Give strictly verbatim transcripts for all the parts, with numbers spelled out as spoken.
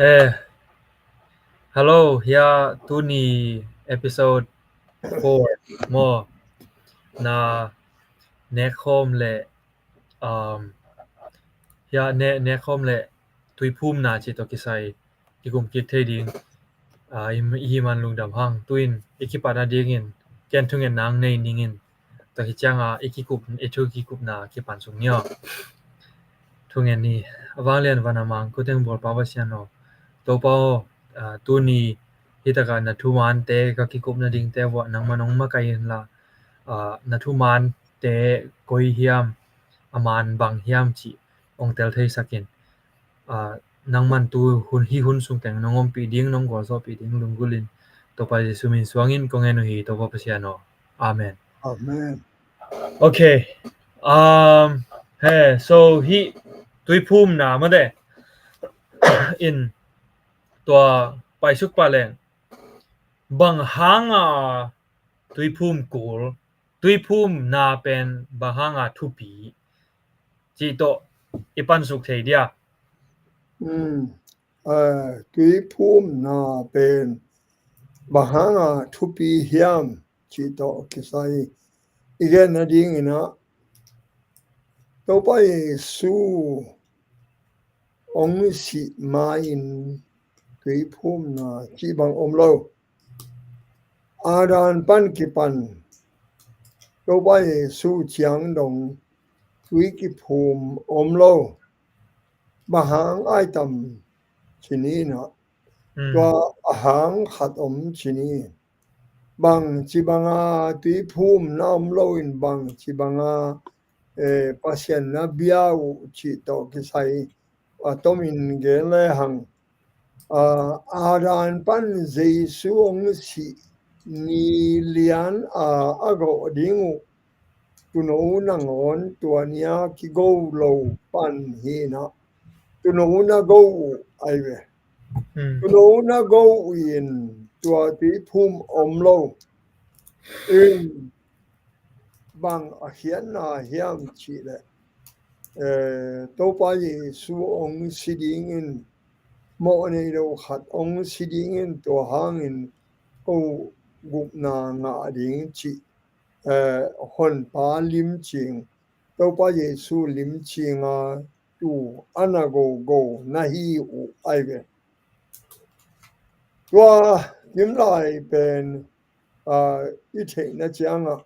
Eh, hello, hiah tuni episode four maw, na nekkhawm le, um, hiah ne, nekkhawm le tuiphumna cih tawh kisai kikum kik thei ding, ah, i, i hih man lungdam hang. Tu-in i kipat nadingin ken thungetna nei ningin, tua hi cianga i kikup, i thu kikupna kipan sung ni aw. Thungen ni. A vanglian van a mang, khuteng bawlpa Pasian aw, Topa aw, ah, tuni hi takah na thumante ka kikup nadingte vuah nangman hong makaih inla, ah, na thumante koi hiam, a man bang hiam cih hong tel theisakin, ah, nangman tu hun, hih hun sung teng nong ompih ding, nong gualzawhpih ding lunggulhin Topa Jesu min suangin kong ngen uh hi, Topa Pasian aw. Amen. Amen. Okay. Um, he, so hih tuiphumna mate in tua paisuk pah leng, bang hanga tuiphum kul, tuiphumna pen bang hanga thupi cih tawh i pansuk thei dia. Mm. Eh, tuiphumna pen bang hanga thupi hiam cih tawh kisai i gen nadingin ah, Topa Jesu hong sih ma-in tuiphumna cih bang om lo. Adam pan kipan Topa Jesu ciang dong tui kiphum om lo. Bang hang ai tam ci ni na. Mm. Tua a hang khat om ci ni. Bang ci banga tuiphumna om loin bang ci banga, eh, Pasian na bia uh cih tawh kisai a tomin gen le hang. Ah, Adam pan Jesu hong sih ni lian a, a gawh ding uh tuuno nangawn tua ni-a kigo lo pan hi na. Tuuno na go uh ai ve. Hmm. Tuuno na go uh in tua tuiphum om lo. In bang a khiatna hiam cih leh, eh, Topa Jesu hong si dingin, mawh nei lo khat hong si dingin, tua hangin ko gupna ngah ding cih, eh, Honpa limcing, Topa Jesu limcinga tu a na gogo na hi uh ai ve. Tua kimlai pen, ah, i theihna ciangah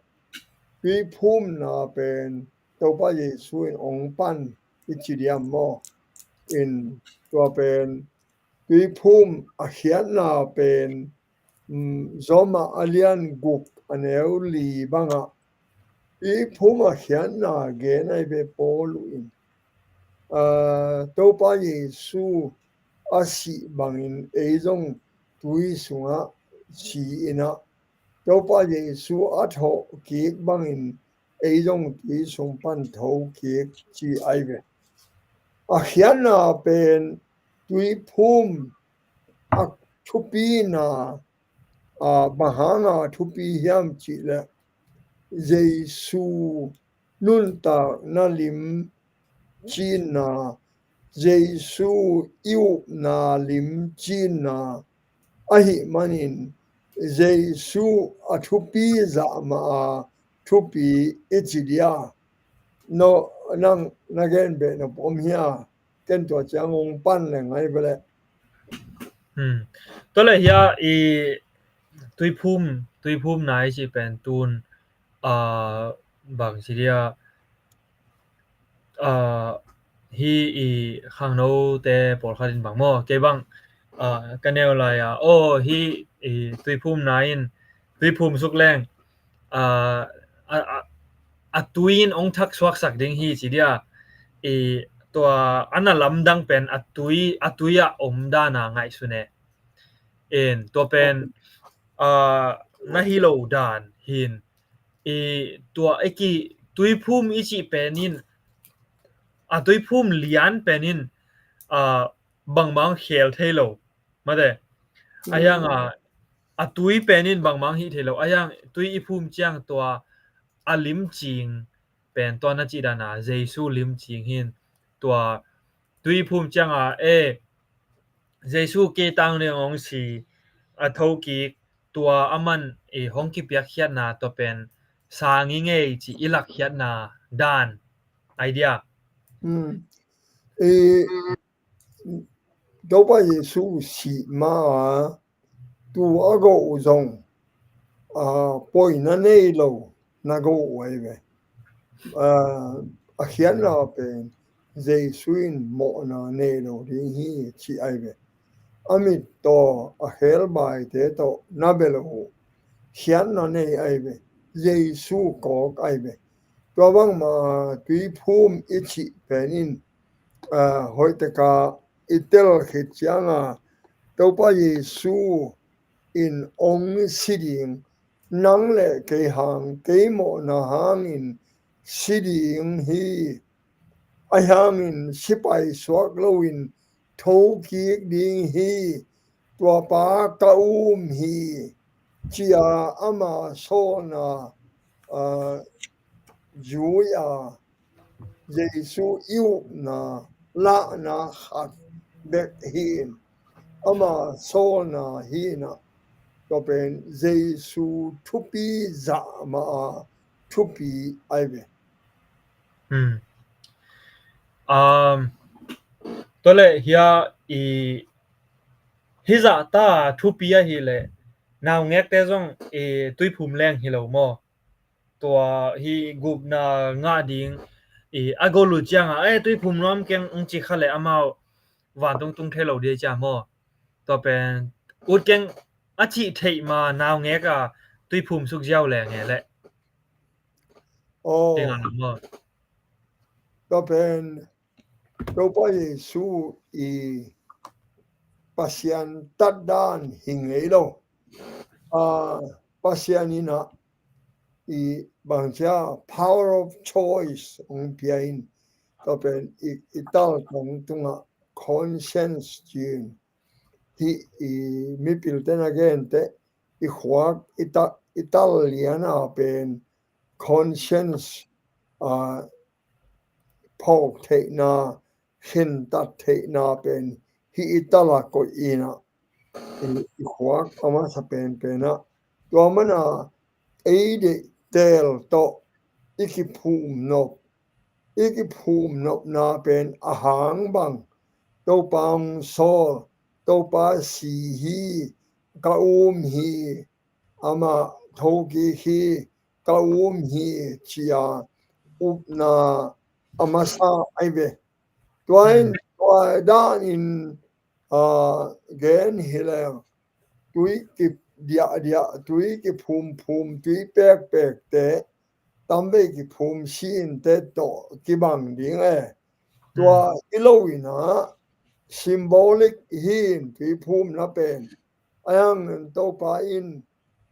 tuiphumna pen Topa Jesu in hong pan i ci diam maw? In tua pen tuiphum a khiatna pen, um, Rom a lian guk a neu li bangah tuiphum a khiatna gen ai ve Paul uh in. Ah, Topa Jesu a sih bangin ei zong tui sungah si inah, Topa Jesu a thawh kik bangin ei zong tui sung pan tho kik ci ai ve. A khiatna pen tuiphum a thupina, a, bang hanga thupi hiam cih leh Jesu nuntakna limcinna, Jesu i upna limcinna ahih manin Jesu a thupi zah mah a thupi i ci dia. No, nang na gen beh nop om hia? Ken tua ciang hong pan leng ai ve leh. Hmm. Tua leh hia i tuiphum, tuiphumna i cih pen tun, ah, bang ci dia, ah, hih i khangnote pawlkhat in bang maw, kei bang, ah, ka neu lai-a, aw, hih i tuiphumna in tuiphum suk leng, ah, a, a, a tui in hong thak suaksak ding hi ci dia. I tua a na lamdang pen a tui, a tui ah om dana ngaihsun e. In tua pen, ah, na hi lo dan hin. I tua i ki tuiphum i cih pen in, a tuiphum lian pen in, ah, bangmang khel thei lo. Mate. A hiang a, a tui pen in bangmang hih thei lo. A hiang tui i phum ciang tua a limcing pen tua na cih dana Jesu limcing hin tua tui i phum cianga e, Jesu kei tang ding hong si a thokik tua aman i hong kipiakkhiatna tua pen sang i ngei ci i lakkhiatna dan idea. I Topa Jesu sih ma a tu a go uh zong a poina nei lo na go uh ai ve. A khiatna pen Jesu in mawhna nei lo ding hi ci ai ve. A mit tawh a khelbaite tawh na bia lo uh khiatna nei ai ve. Jesu kawk ai ve. Tua bangma tuiphum i cih pen in hoih taka i tel khit cianga Topa Jesu in ong si ding, nang le kei hang, kei mawhna hangin si ding hi. Ahi hangin sipai suak loin thokik ding hi. Tuapa ka um hi cia ama sawlna zui a Jesu i upna lahna khat bek hi in ama sawlna hi inah tua pen Jesu thupi zah ma a thupi ai ve. Tua le hia i hizah ta thupi ahi le naungekte zong i tuiphum leng hi lo maw? Tua hi gupna ngah ding i a golu cianga e tuiphum nuam keng ung ci kha le amau vantung tung thei lo dia cia maw? Tua pen ut keng a cih theih ma naungek a tuiphum suk ziau le nge le. Tua pen Topa Jesu i Pasian tatdan hi ngei lo. Pasian inah i bangcia power of choice ong pia in tua pen i tal tong tungah conscience cin hi i mipilte na gente i khuak i tal liana pen conscience a phawk theihna khentat theihna pen hi i tala koih inah i khuak a masa penpenah tua mana ei deih teel tawh i kiphum nop i kiphum nopna pen a hang bang Topa hong sawl, Topa si hi, ka um hi, amah thokik hi, ka um hi cia upna a masa ai ve. Tua in tua danin gen hileng tui kidiahdiah, tui kiphumphum, tui pekpekte tamvei kiphum sinte tawh kibang ding e. Tua hi lo inah symbolic hi in tuiphumna pen a hang Topa in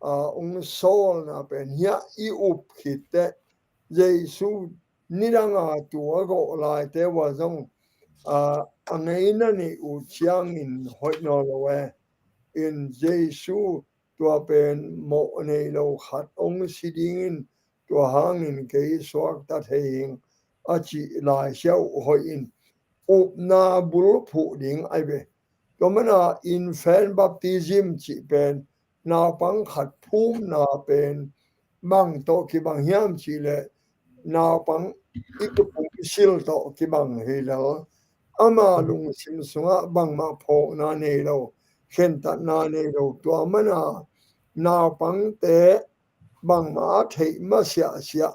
ung sawlna pen hiah i up khitteh Jesu nidanga tu a gawh laite ua zong a ngeina neih uh ciangin hoih naw lo e. In Jesu tua pen mawh nei lo khat ong si dingin tua hangin kei suakta thei hing a cih Lai Siangtho hoih in upna bulphuh ding ai ve. Tua mana infant baptism cih pen naupang khat phumna pen bang tawh kibang hiam cihleh naupang i kiphum sil tawh kibang hi lel ama lungsim sungah bangmah phawkna nei lo, khentatna nei lo. Tua mana naupangte bangmah a theih masiahsiah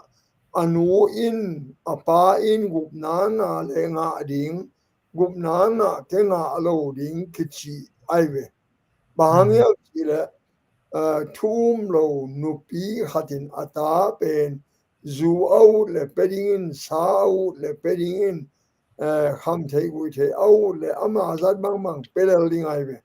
a nu in a pa in gupna ngah le ngah ding, gupna ngah ke ngah lo ding kici ai ve. Bang hang hiam cihleh thu um lo nupi khatin a ta pen zu a ut le pe dingin, sa a ut le pe dingin, kham thei guih thei a ut le ama zat bangbang pe lel ding ai ve.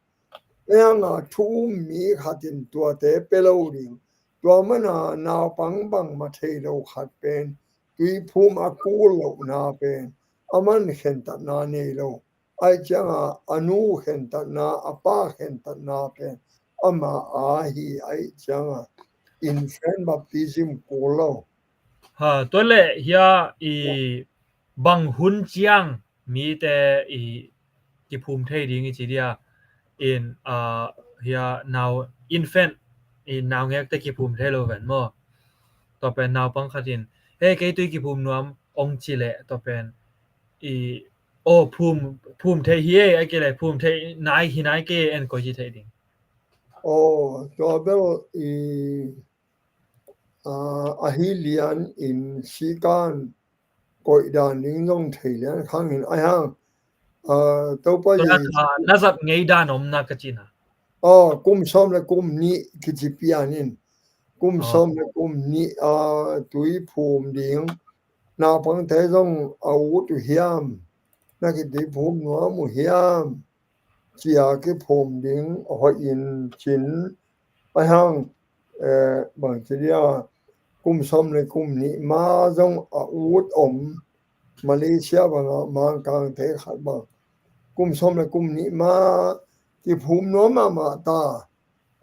Eng a thu um mi khatin tuate pe lo ding. Tua mana naupang bangmah thei lo khat pen tuiphum a kul lohna pen aman khentatna nei lo. Ai cianga a nu khentatna, a pa khentatna pen ama a hi ai cianga infant baptism kul lo. Ha, tua le hia i bang hun ciang mite i kiphum thei ding i ci dia. in, a, hia nau infant, in naungek te kiphum thei lo ven maw. Tua pen naupang khat in, "Hei, kei tui kiphum nuam," ong ci leh, tua pen, i, "O, phum, phum thei hi e," a kei leh, "Phum thei nai hi nai kei e," en koi ci thei ding. O, tua bel i, a, ahi lian in sikan koih dan ding zong thei lian khang in ai hang. A, Topa Tua Jesu, a, na zat ngei dan om na ka cina. O, kum sawm le kum nih kici pian in. Kum O. sawm le kum nih, a, tui phum ding. Naupangte zong a ut uh hiam? Na kitui phum nuam uh hiam? Cia kiphum ding hoih in cin. Ai hang, eh, bang ci dia, kum sawm le kum nih ma zong a ut om. Malaysia bangah Mangkangte khat bang kum sawm le kum nih ma kiphum nuam mahmah ta.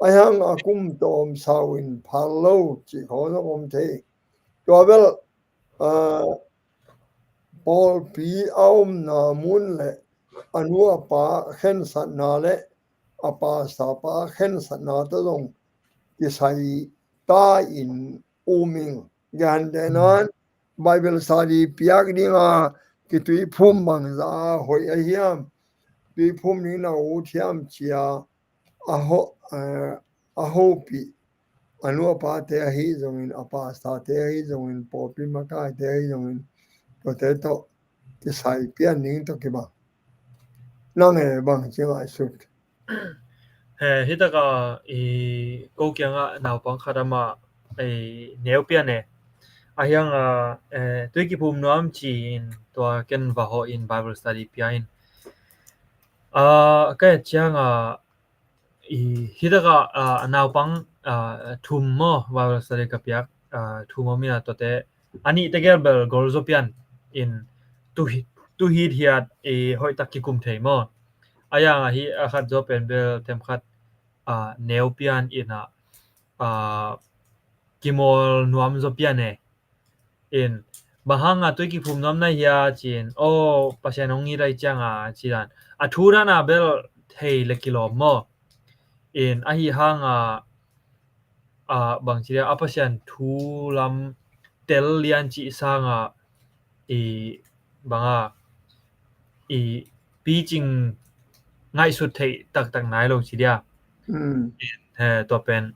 Ai hang a kum tawm sau in phal lo cih khawng zong om thei. Tua bel, a, pawlpi a omna mun le a nu a pa khensatna le a pastor pa khensatna tawh zong kisai ta in um ing. Gentehna in Bible study piak dinga kitui phum bangzah a hoih a hiam? Tui phum ding na ut hiam cia a ho, eh, a hopih a nu a pate ahi zongin, a pastorte ahi zongin, pawlpi makaite ahi zongin, tuate tawh kisai pian ding tawh kibang. Nang e bang ci ngaihsut? He, hi taka i ko kiangah naupang khat amah i neu pian e. A hiang a, eh, tui kiphum nuam ci-in tua ken va hawh in Bible study pia in. A, ka et ciang a, i, hi taka, a, naupang, a, thum maw, Bible study ka piak, a, thum om in a tuate, a nih tegel bel gol zaw pian in tu hi, tu hit hiat, i, hoih tak kikum thei maw. A yang a hi a khat zaw pen bel them khat, a, neu pian in a, a, kimawl nuam zaw pian e. In, bang hang a tui kiphum nuam na hia ci-in, o, Pasian hong it ai ciang a, ci dan. A thu dan a bel thei le kilawm maw. In, ahi hang a, a, bang ci dia, a Pasian thu lam tel lian cih sang a, i, bang a, i, picing ngaihsut theih taktak nai lo ci dia. Mm. He, tua pen,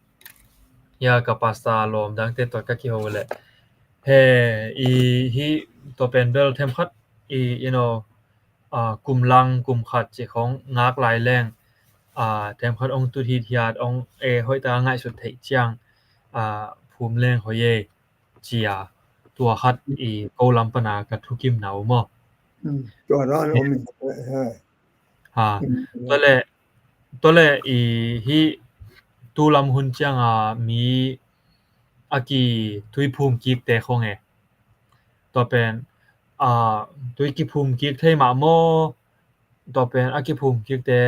ya ka pastor lawm dangte tua ka kiho le. He, i, hi, tua pen bel them khat, i, you know, a, kum lang, kum khat ci khawng ngak lai leng, a, them khat ong tut hit hiat, ong, e, hoih ta ngaihsut theih ciang, a, phum leng hoih e, cia, tua khat i ko lam pana ka thukim na u maw. Mm, tua dan om in, he. Ha, mm, tua le, tua le i hi tu lam hun ciang a mi a ki tui phum kik te khong e. Tua pen, a, tui kiphum kik thei mah maw, tua pen a kiphum kik te,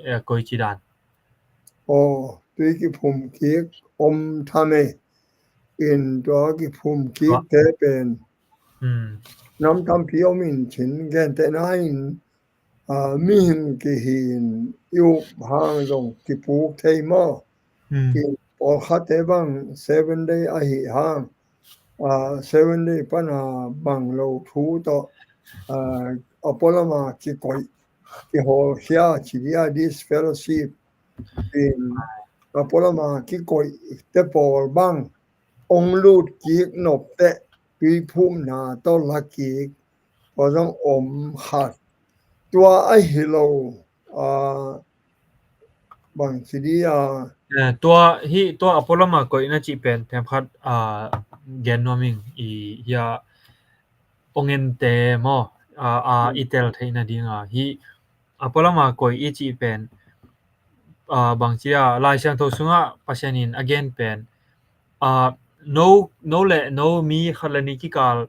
e, koi ci dan. O, tui kiphum kik om tham e. In tua kiphum kik te pen. Hmm. Nam tampi om in cin gentehna in, a, mihing kihin i up hang zong kipuk thei maw. Hmm. In pawlkhatte bang Seven Day ahi hang, a, Seven Day pana bang lo thu tawh, a, a pualama kikoih, kihawlkhia ci dia disfellowship. In a pualama kikoih te pawl bang ong lut kik nop teh tui phumna tawh la kik tua zong om khat. Tua ahi lo, a, bang ci di a. Eh, tua hi, tua a pualama koihna cih pen them khat, a, gen nuam ing i hia ong en te maw, a, a, i tel theihna ding a hi a pualama koih i cih pen, a, bang ci a, Lai Siangtho sungah Pasian in a gen pen, a, no, no le no mi khat le nih kikal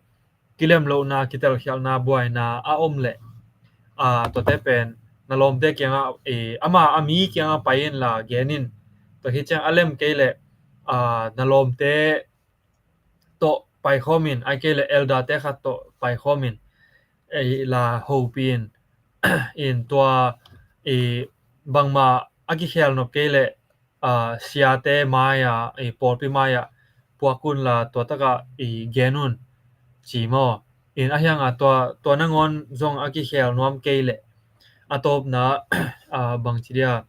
kilem lohna, kitelkhialhna, buaina a om leh, a, tuate pen na lawmte kiangah, e, ama a mi kiangah pai inla gen in, tua hi ciang a lem kei leh, a, na lawmte tawh paikhawm in, ai kei leh elder te khat tawh paikhawm in, e, la hopih in, in tua, e, bangmah a kikhel nop kei leh, aa, siate mai-ah, i pawlpi mai-ah puak unla tua takah i gen un ci maw. In a hiangah tua, tua nangawn zong a kikhel nuam kei leh a tawpna, aa, bangci dia,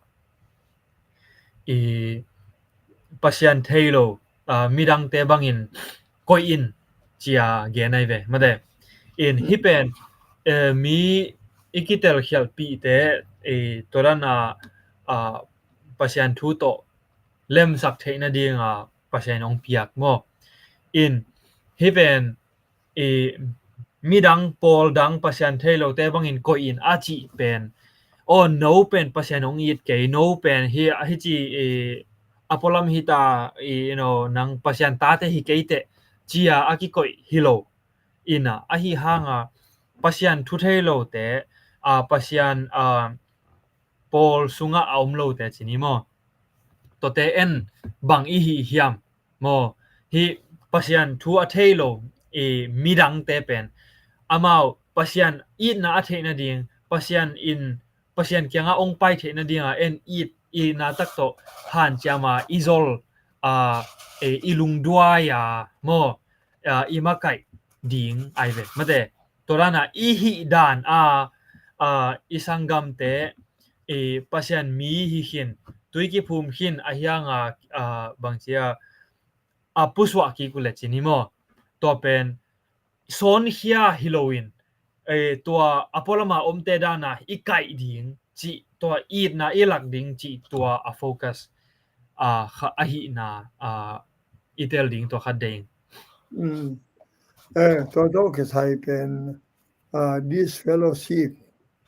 i Pasian thei lo, aa, midangte bangin koih in cia gen ai ve mate. In hih pen, eh, mi i kitelkhialhpihte, eh, tua dana, aa, Pasian thu tawh lemsak theih nadinga Pasian hong piak maw. In hih pen i midang, pawl dang, Pasian thei lote bangin koih in a cih pen, aw, no pen Pasian hong it kei, no pen hi, hici, i a pualam hita, i, you know, nang Pasian tate hi kei teh cia a kikoih hi lo. Ina ahi hanga Pasian thu thei lote, a, Pasian, a, pawl sungah a om lote ci ni maw, tuate en bang i hi hiam maw. Hih Pasian thu a thei lo i midangte pen amau Pasian itna a theih nading, Pasian in, Pasian kiangah ong pai theih nadinga en it, itna tak tawh hanciama i zol, a, e, i lungduai a maw, a, i makaih ding ai ve mate. Tua dana i hih dan a, a, i sanggamte, i Pasian mi hi khin, tui kiphum khin a hianga, a, bangcia a pusuah kik uh le ci ni maw. Tua pen sawnkhia hi loin, e, tua a pualama omte dana i kaih ding cih, tua itna i lak ding cih, tua a focus, a, kha, ahihna, a, i tel ding tua khat ding. Mm. Eh, tua tawh kisai pen, ah, disfellowship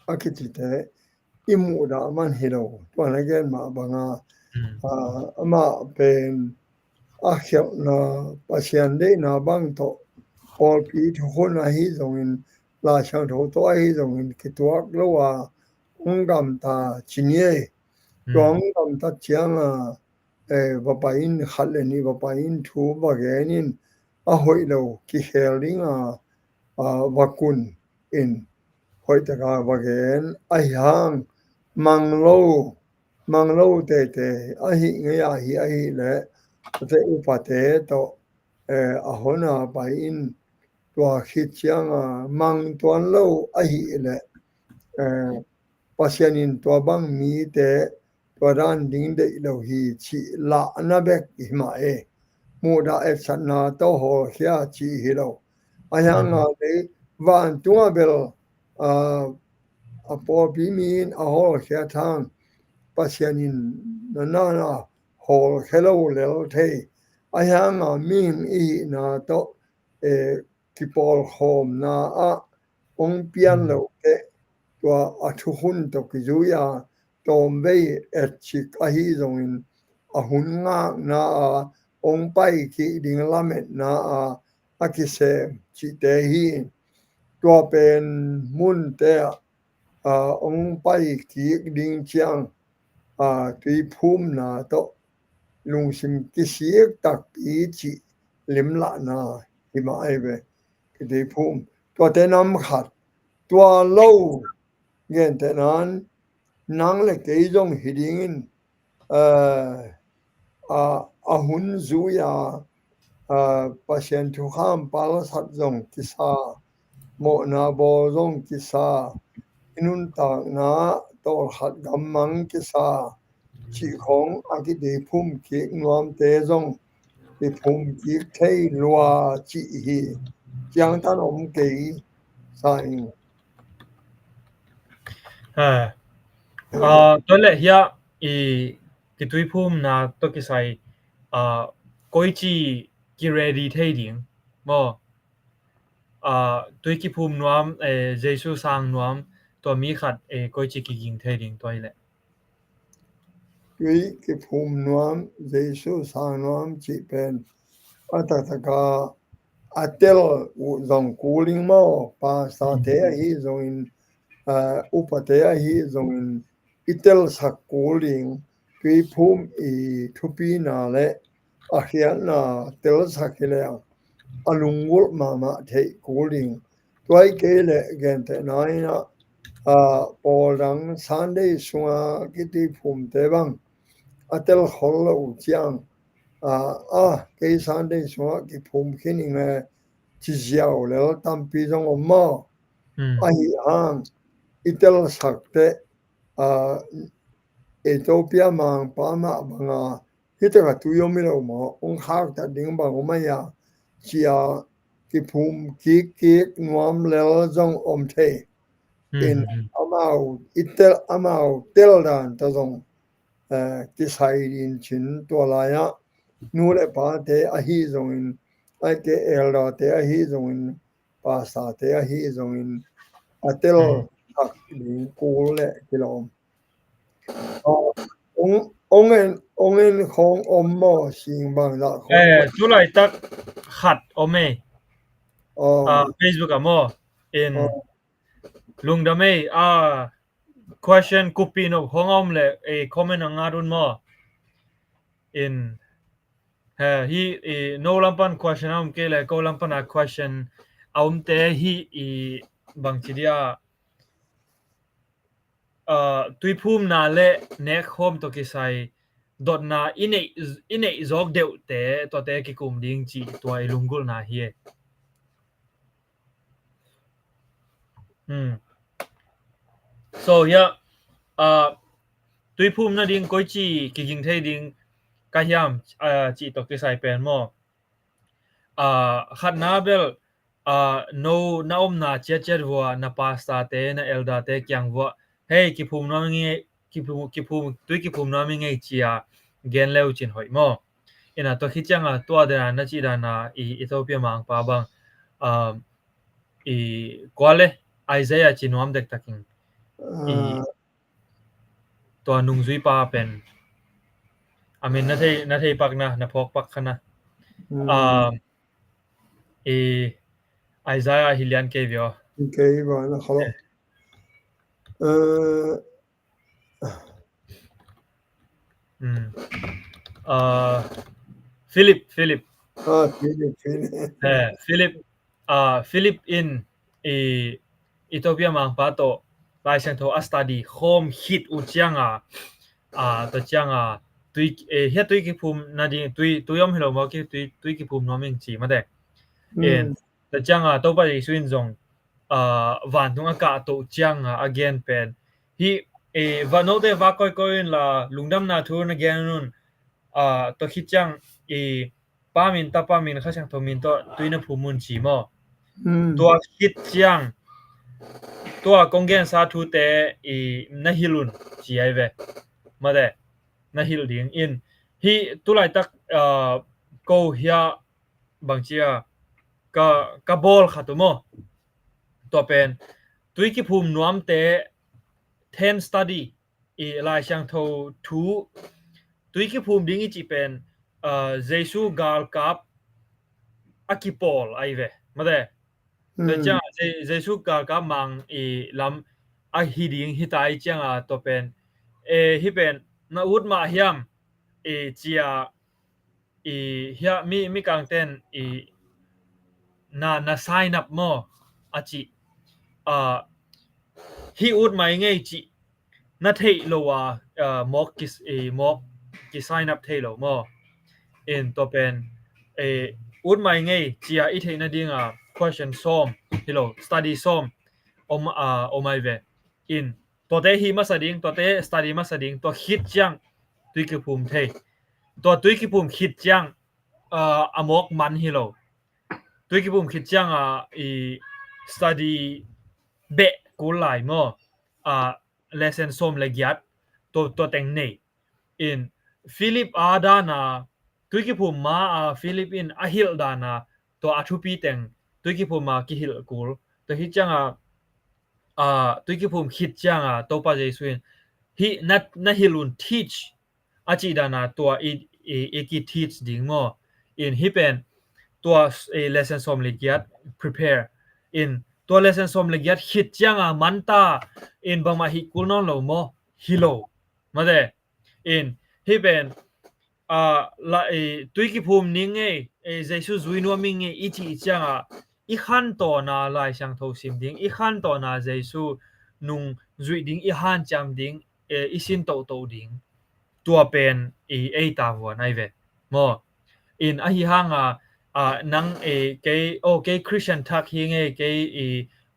a kicite i muhdah man hi lo. Tua na gen mah banga, mm, ah, amah pen a khialhna, Pasian deihna bang tawh, pawlpi thukhun ahi zongin, Lai Siangtho tawh ahi zongin kituak lo a hong gamta ci ni ei. Tua hong gamtat cianga, eh, va pai in, khat le nih va pai in, thu va gen in, a hoih lo kikhel dinga, a, va kun in, hoihtaka va gen, ahi hang mang lo, mang lo teitei ahih ngei ahi, ahih leh tate upate tawh, eh, a hona pai in, tua khit cianga mang tuan lo ahih leh, eh, Pasian in tua bang mite tua dan ding deih lo hi cih lahna bek hi mah e. Muhdah etsatna tawh hawlkhia cih hi lo. A hianga lei vantunga bel, a, a pawlpi mi in a hawlkhia thang, Pasian in na na na hawlkhia lo lel thei. A hianga mihing i hihna tawh, e, kipawlkhawmna ah hong pian lo teh, tua a thukhun tawh kizui a, tawmvei etcik ahi zongin, a hun ngakna a hong pai kik ding lametna a, a kisem cihte hi. Tua pen munte ah, a, hong pai kik ding ciang, a, tuiphumna tawh lungsim kisik takpi cih limlahna hi mah ai ve. Kituiphum tuate nam khat, tua lo gentehnan nang le kei zong hi dingin, eh, a, a hun zui a, a, Pasian thukham palsat zong kisa, mawhna bawl zong kisa, i nuntakna tawlkhat gammang kisa, cih khong a kituiphum kik nuamte zong kiphum kik thei lua cih hi. Ciangtan om kei sa ing. Ha. Ah, tua leh hiah i kituiphumna tawh kisai, ah, koici kiready thei ding maw? Ah, tui kiphum nuam, eh, Jesu sang nuam, tua mi khat, eh, koici kiging thei ding tua hi leh. Tui kiphum nuam, Jesu sang nuam cih pen a taktaka a tel uh zong kul ding maw, pastorte ahi zongin, ah, upate ahi zongin i telsak kul ding, tuiphum i thupina le a khiatna telsak hi leng a lunggulh mahmah theih kul ding. Tua hi kei leh gentehna in ah, a, pawl dang Sunday sunga kituiphumte bang a tel khol lo uh ciang, a, a, kei Sunday sunga kiphum khin ing e ci ziau lel tampi zong om maw? Hmm. Ahi hang i telsak teh, a, Ethiopia mangpa mah banga hih takah tui om hi lo maw, hong khaktat ding bang om ahi a, ci-a kiphum kikkik nuam lel zong om thei. Hmm, in hmm. Amau i tel, amau tel dan tawh zong, eh, kisai din cin tua lai-ah nu le pate ahi zongin, ai ke elderte ahi zongin, pastorte ahi zongin a tel, hmm, thak ding kul le kilawm. Aw, ong, ong en, ong en khawng om maw, sing bang dah khawng? Eh, tu laitak khat om e. Aw. Ah, Facebook ah maw? In, aw, lungdam e, ah, question kupi no khawng om le, eh, comment a ngat un maw? In, he, hi, eh, no lam pan question a om kei le, ko lam pan a question a omte hi, i bangci dia, ah, tuiphumna le nek khawm tawh kisai dotna i neih, i neih zawk deuhte, tuate kikum ding ci tua i lunggulhna hi e. Hmm. So, hiah, ah, tuiphum nading koici kiging thei ding ka hiam, ah, cih tawh kisai pen maw? Ah, khatna bel, ah, no na omna ciatciat vua, na pastorte, na elderte kiang vua, hei, kiphum nuam ing e, kiphum, kiphum, tui kiphum nuam ing e ci-a gen le uh cin hoih maw? Ina tua khit cianga tua dena na cih dana i Ethiopia mangpa bang, ah, i kua le Isaiah ci nuam dektakin. I, ah, tua nungzuipa pen. A min na thei, na thei pak na, na phawk pak kha na. Hmm. Ah, i Isaiah hi lian kei vio. Kei va na kha lo. Eh. Hmm. Ah, Philip, Philip. Ah, Philip, Philip. Eh, Philip, ah, Philip in i Ethiopia mangpa tawh Lai Siangtho a study khawm khit uh cianga, ah, tua cianga tui, eh, hiah tui kiphum nading, tui, tui om hi lo maw, ki, tui, tui kiphum nuam ing ci mate. Hmm. In, tua cianga Topa Jesu in zong, ah, vantung a kahto cianga a gen pen. Hih, eh, va note va koikoi un la lungdamna thu na gen un, ah, tua khit ciang, eh, Pa min, Tapa min, Kha Siangtho min tawh tui na phum un ci maw? Hmm. Tua khit ciang, tua kong gensa thute i na hilh un ci ai ve. Mate, na hilh ding in. Hih tu laitak, ah, ko hiah bangci a ka, ka bawl khat uh maw? Tua pen, tui kiphum nuamte, ten study, i Lai Siangtho thu, tui kiphum ding i cih pen, ah, Jesu galkap a kipawl ai ve. Mate. Hmm. Tua ciang, Je-, Jesu galkap mang i lam a hi ding hi ta i cianga tua pen. E, hih pen, na ut mah hiam, e, cia, i, hiah mi, mikangten, i, na, na sign up maw, a cih. Ah, hih ut mai ngei cih na theih lo a, ah, mawk ki, i, mawk ki sign up thei lo maw? In tua pen, i, ut mai ngei cia i theih nadinga question sawm hi lo, study sawm om, ah, om ai ve. In tuate hih masa ding, tuate study masa ding, tua khit ciang tui kiphum thei. Tua tui kiphum khit ciang, ah, a mawk man hi lo. Tui kiphum khit cianga i study beh kul lai maw? Ah, lesson sawm le giat, tua, tua teng nei. In Philip a dana, tui kiphum ma a Philip in a hilh dana, tua a thupi teng, tui kiphum a kihilh kul. Tua hi cianga, ah, tui kiphum khit cianga, Topa Jesu in, hih na, na hilh un teach, a cih dana tua i, i, i ki teach ding maw? In hih pen, tua, i, lesson sawm le giat, prepare. In tua lesson sawm le giat khit cianga manta, in bangmah hih kul nawn lo maw? Hi lo. Mate. In, hih pen, ah, la, i, tui kiphum ning ei, i, Jesu zui nuam ing ei, i cih cianga, i khantawn a Lai Siangtho sim ding, i khantawn a Jesu nung zuih ding, i hanciam ding, eh, i sin tohtoh ding, tua pen i ei tavuan ai ve maw. In ahi hanga, ah, nang, eh, kei, oh, kei Christian thak hi ngei, kei i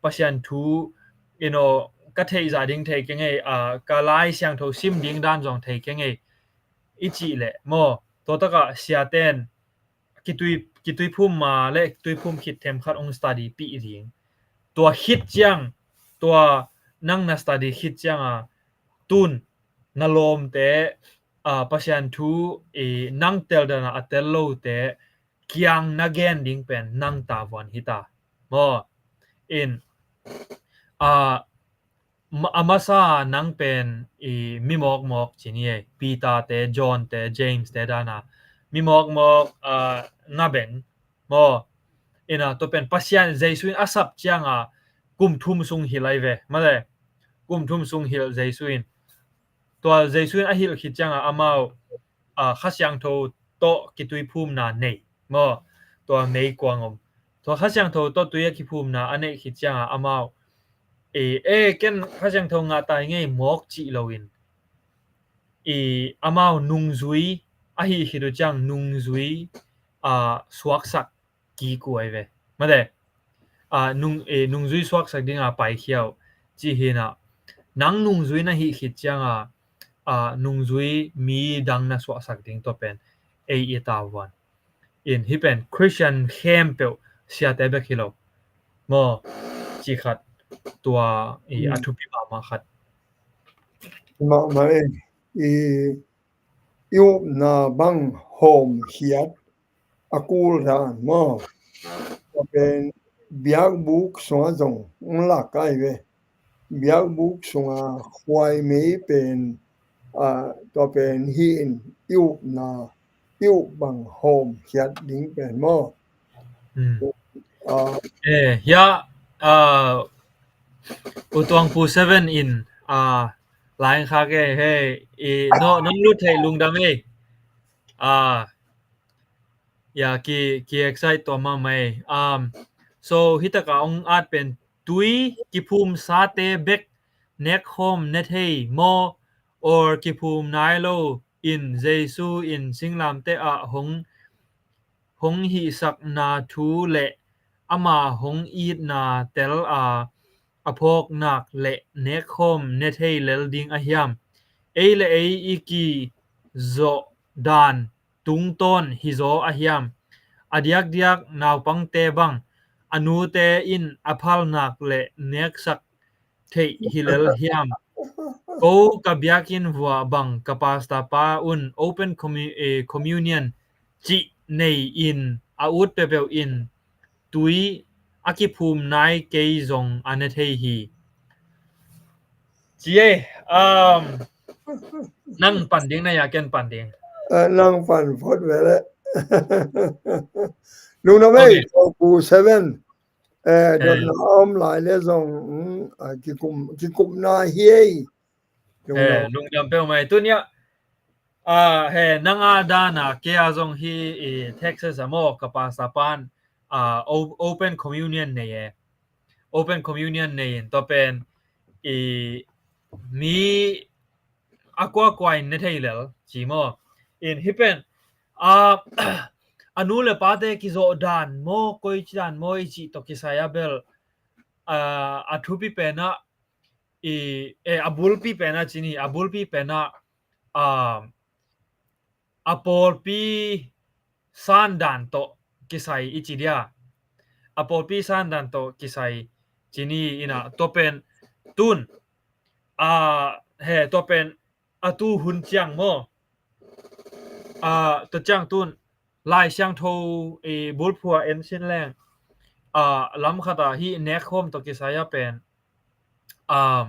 Pasian thu, you know, ka theih zah ding thei kei ngei, ah, ka Lai Siangtho sim ding dan zong thei kei ngei, i cih leh maw, tua takah siaten kitui, kitui phum ma le kitui phum khit themkhat hong study pih ding. Tua khit ciang, tua nang na study khit cianga, tun na lawmte, ah, Pasian thu, eh, nang tel dana a tel lote kiang na gen ding pen nang tavuan hi ta maw. In, ah, ma-, a masa nang pen i mi mawkmawk ci ni ei, Peter te, John te, James te dana mi mawkmawk, ah, na beng maw. Ina tua pen Pasian Jesu in a sap cianga kum thum sung hilh ai ve maw le. Kum thum sung hilh Jesu in. Tua Jesu in a hilh khit cianga amau, ah, Kha Siangtho tawh kitui phumna nei maw. Tua meikuang om. Tua Kha Siangtho tawh tui a kiphumna a neih khit cianga amau, e, e, ken Kha Siangtho ngah tai ngei mawk cih loin, i, amau nungzui ahi khit uh ciang nungzui, ah, suaksak kik uh ai ve. Mate, ah, nung, eh, nungzui suaksak dinga paikhia uh ci hi na. Nang nungzui na hih khit cianga, ah, nungzui mi dang na suaksak ding tua pen ei i tavuan. In hih pen Christian khempeuh siate bek hi lo maw, ci khat tua i, a thupi mahmah khat. Mahmah e, i, i upna bang hawmkhiat a kul dan maw. Tua pen biakbuk sungah zong hong lak ai ve. Biakbuk sunga khuaimei pen, ah, tua pen hi in i upna, i up bang hawmkhiat ding pen maw. Hmm. Ah. Eh, hia, ah, U Tuang Pu Seven in, ah, lain kha ke, hei, i, no, nong lut thei lungdam ei. Ah, ya, ki, ki excite tua mahmah ei. Um, so, hitaka ong at pen tui kiphum sate bek nekkhawm ne thei maw, or kiphum nai lo in Jesu in singlamteh ah hong, hong hihsakna thu le ama hong itna tel a, a phawknak le nekkhawm ne thei lel ding a hiam? Ei le ei i kizawh dan tungtawn hizaw a hiam? A diakdiak naupangte bang a nute in a phalnak le neksak theih hi lel hiam? Ko ka biakinn vua bang ka pastor pa un open commu-, eh, communion cih nei in a ut peuhpeuh in tui a kiphum nai kei zong a ne thei hi. Ci ei, um, nang pan ding na ya ken pan ding. Eh, nang pan phot ve le. Lungdam ei, okay. Pu Seven. Eh, eh, dotna om lai le zong, mm, ah, kikum, kikupna hi ei. Lungdam. Eh, lungdam peuhmah ei. Tunia, ah, he, nang a dana, kei a zong hi, i, Texas a maw, ka pastor pan, ah, o-, open communion nei e. Open communion nei in, tua pen, i, mi a kuakua in ne thei lel, ci maw. In hih pen, a, a nu le pate kizawh dan maw, koici dan maw, i cih tawh kisai a bel, a, a thupi penah, i, e, a bulpi penah ci ni, a bulpi penah, a, a pawlpi san dan tawh kisai i ci dia. A pawlpi san dan tawh kisai ci ni ina tua pen tun, a, he, tua pen a tu hun ciang maw. A, tua ciang tun Lai Siangtho i bulphua en sin leng, a, lam khatah hih nekkhawm tawh kisai a pen, a,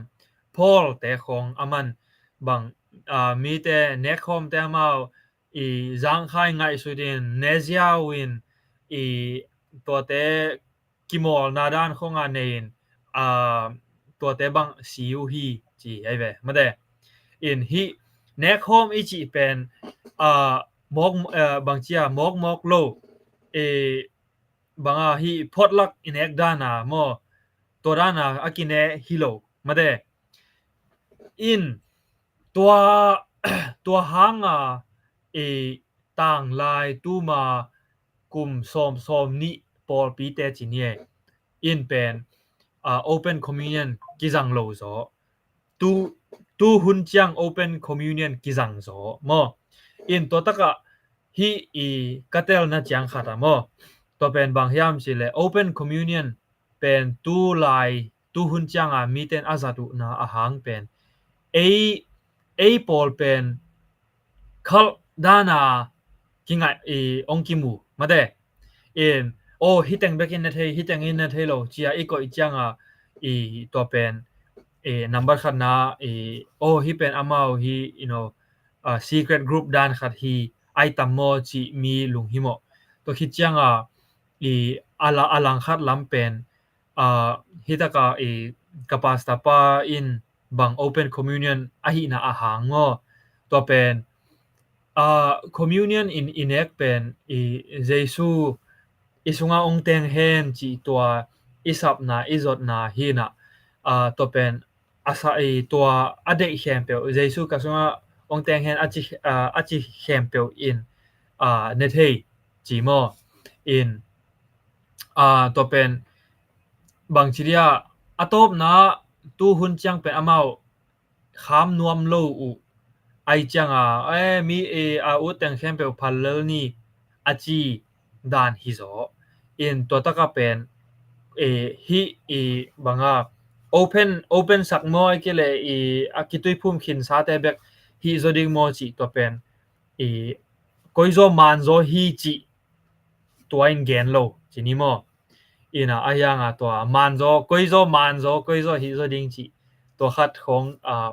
Paul te khawng a man bang, a, mite nekkhawmte amau i zangkhai ngaihsut in, ne ziau in, i tuate kimawlna dan khawngah nei in, a, tuate bang si uh hi ci ai ve. Mate, in hih nekkhawm i cih pen, a, mawk, a, bang cia mawkmawk lo, e, banga hih potluck i nek dana maw, tua dana a kine hi lo. Mate, in tua tua hanga i tanglai tuma kum sawm sawm nih pawlpite ci ni e in pen, ah, open communion kizang lo zaw. Tu tu hun ciang open communion kizang zaw maw? In tua takah hih i ka telna ciang khat ah maw? Tua pen bang hiam cih leh open communion pen tu lai tu hun cianga miten a zat uhna a hang pen ei ei pawl pen khalh dana kingaih i ong kimu mate. In aw, hih teng bekin na thei, hih tengin na thei lo cia i koih cianga i tua pen i number khatna i aw, hih pen amau hi, you know, a secret group dan khat hi ai tam maw cih mi lunghimawh. Tua khit cianga i a la a langkhat lam pen, ah, hih taka i ka pastor pa in bang open communion ahihna a hang maw? Tua pen, ah, communion in i nek pen i Jesu i sunga ong teng hen cih tua i sapna i zotna hinah, ah, tua pen a sa i tua a deih khempeuh, Jesu ka sunga ong teng hen a ci, ah, a ci khempeuh in, ah, ne thei ci maw? In, ah, tua pen bangci dia a tawpna tu hun ciang pen amau kham nuam lo uh ai cianga, eh, mi, eh, a ut teng khempeuh phal lel ni a ci dan hi zaw. In tua taka pen, eh, hih i banga open open sak maw, ai kei leh i a kituiphum khinsate bek hih zaw ding maw cih tua pen i koizaw manzaw hi cih tua in gen lo ci ni maw? Ina a hianga tua manzaw koizaw manzaw koizaw hih zaw ding cih tua khat khong, ah,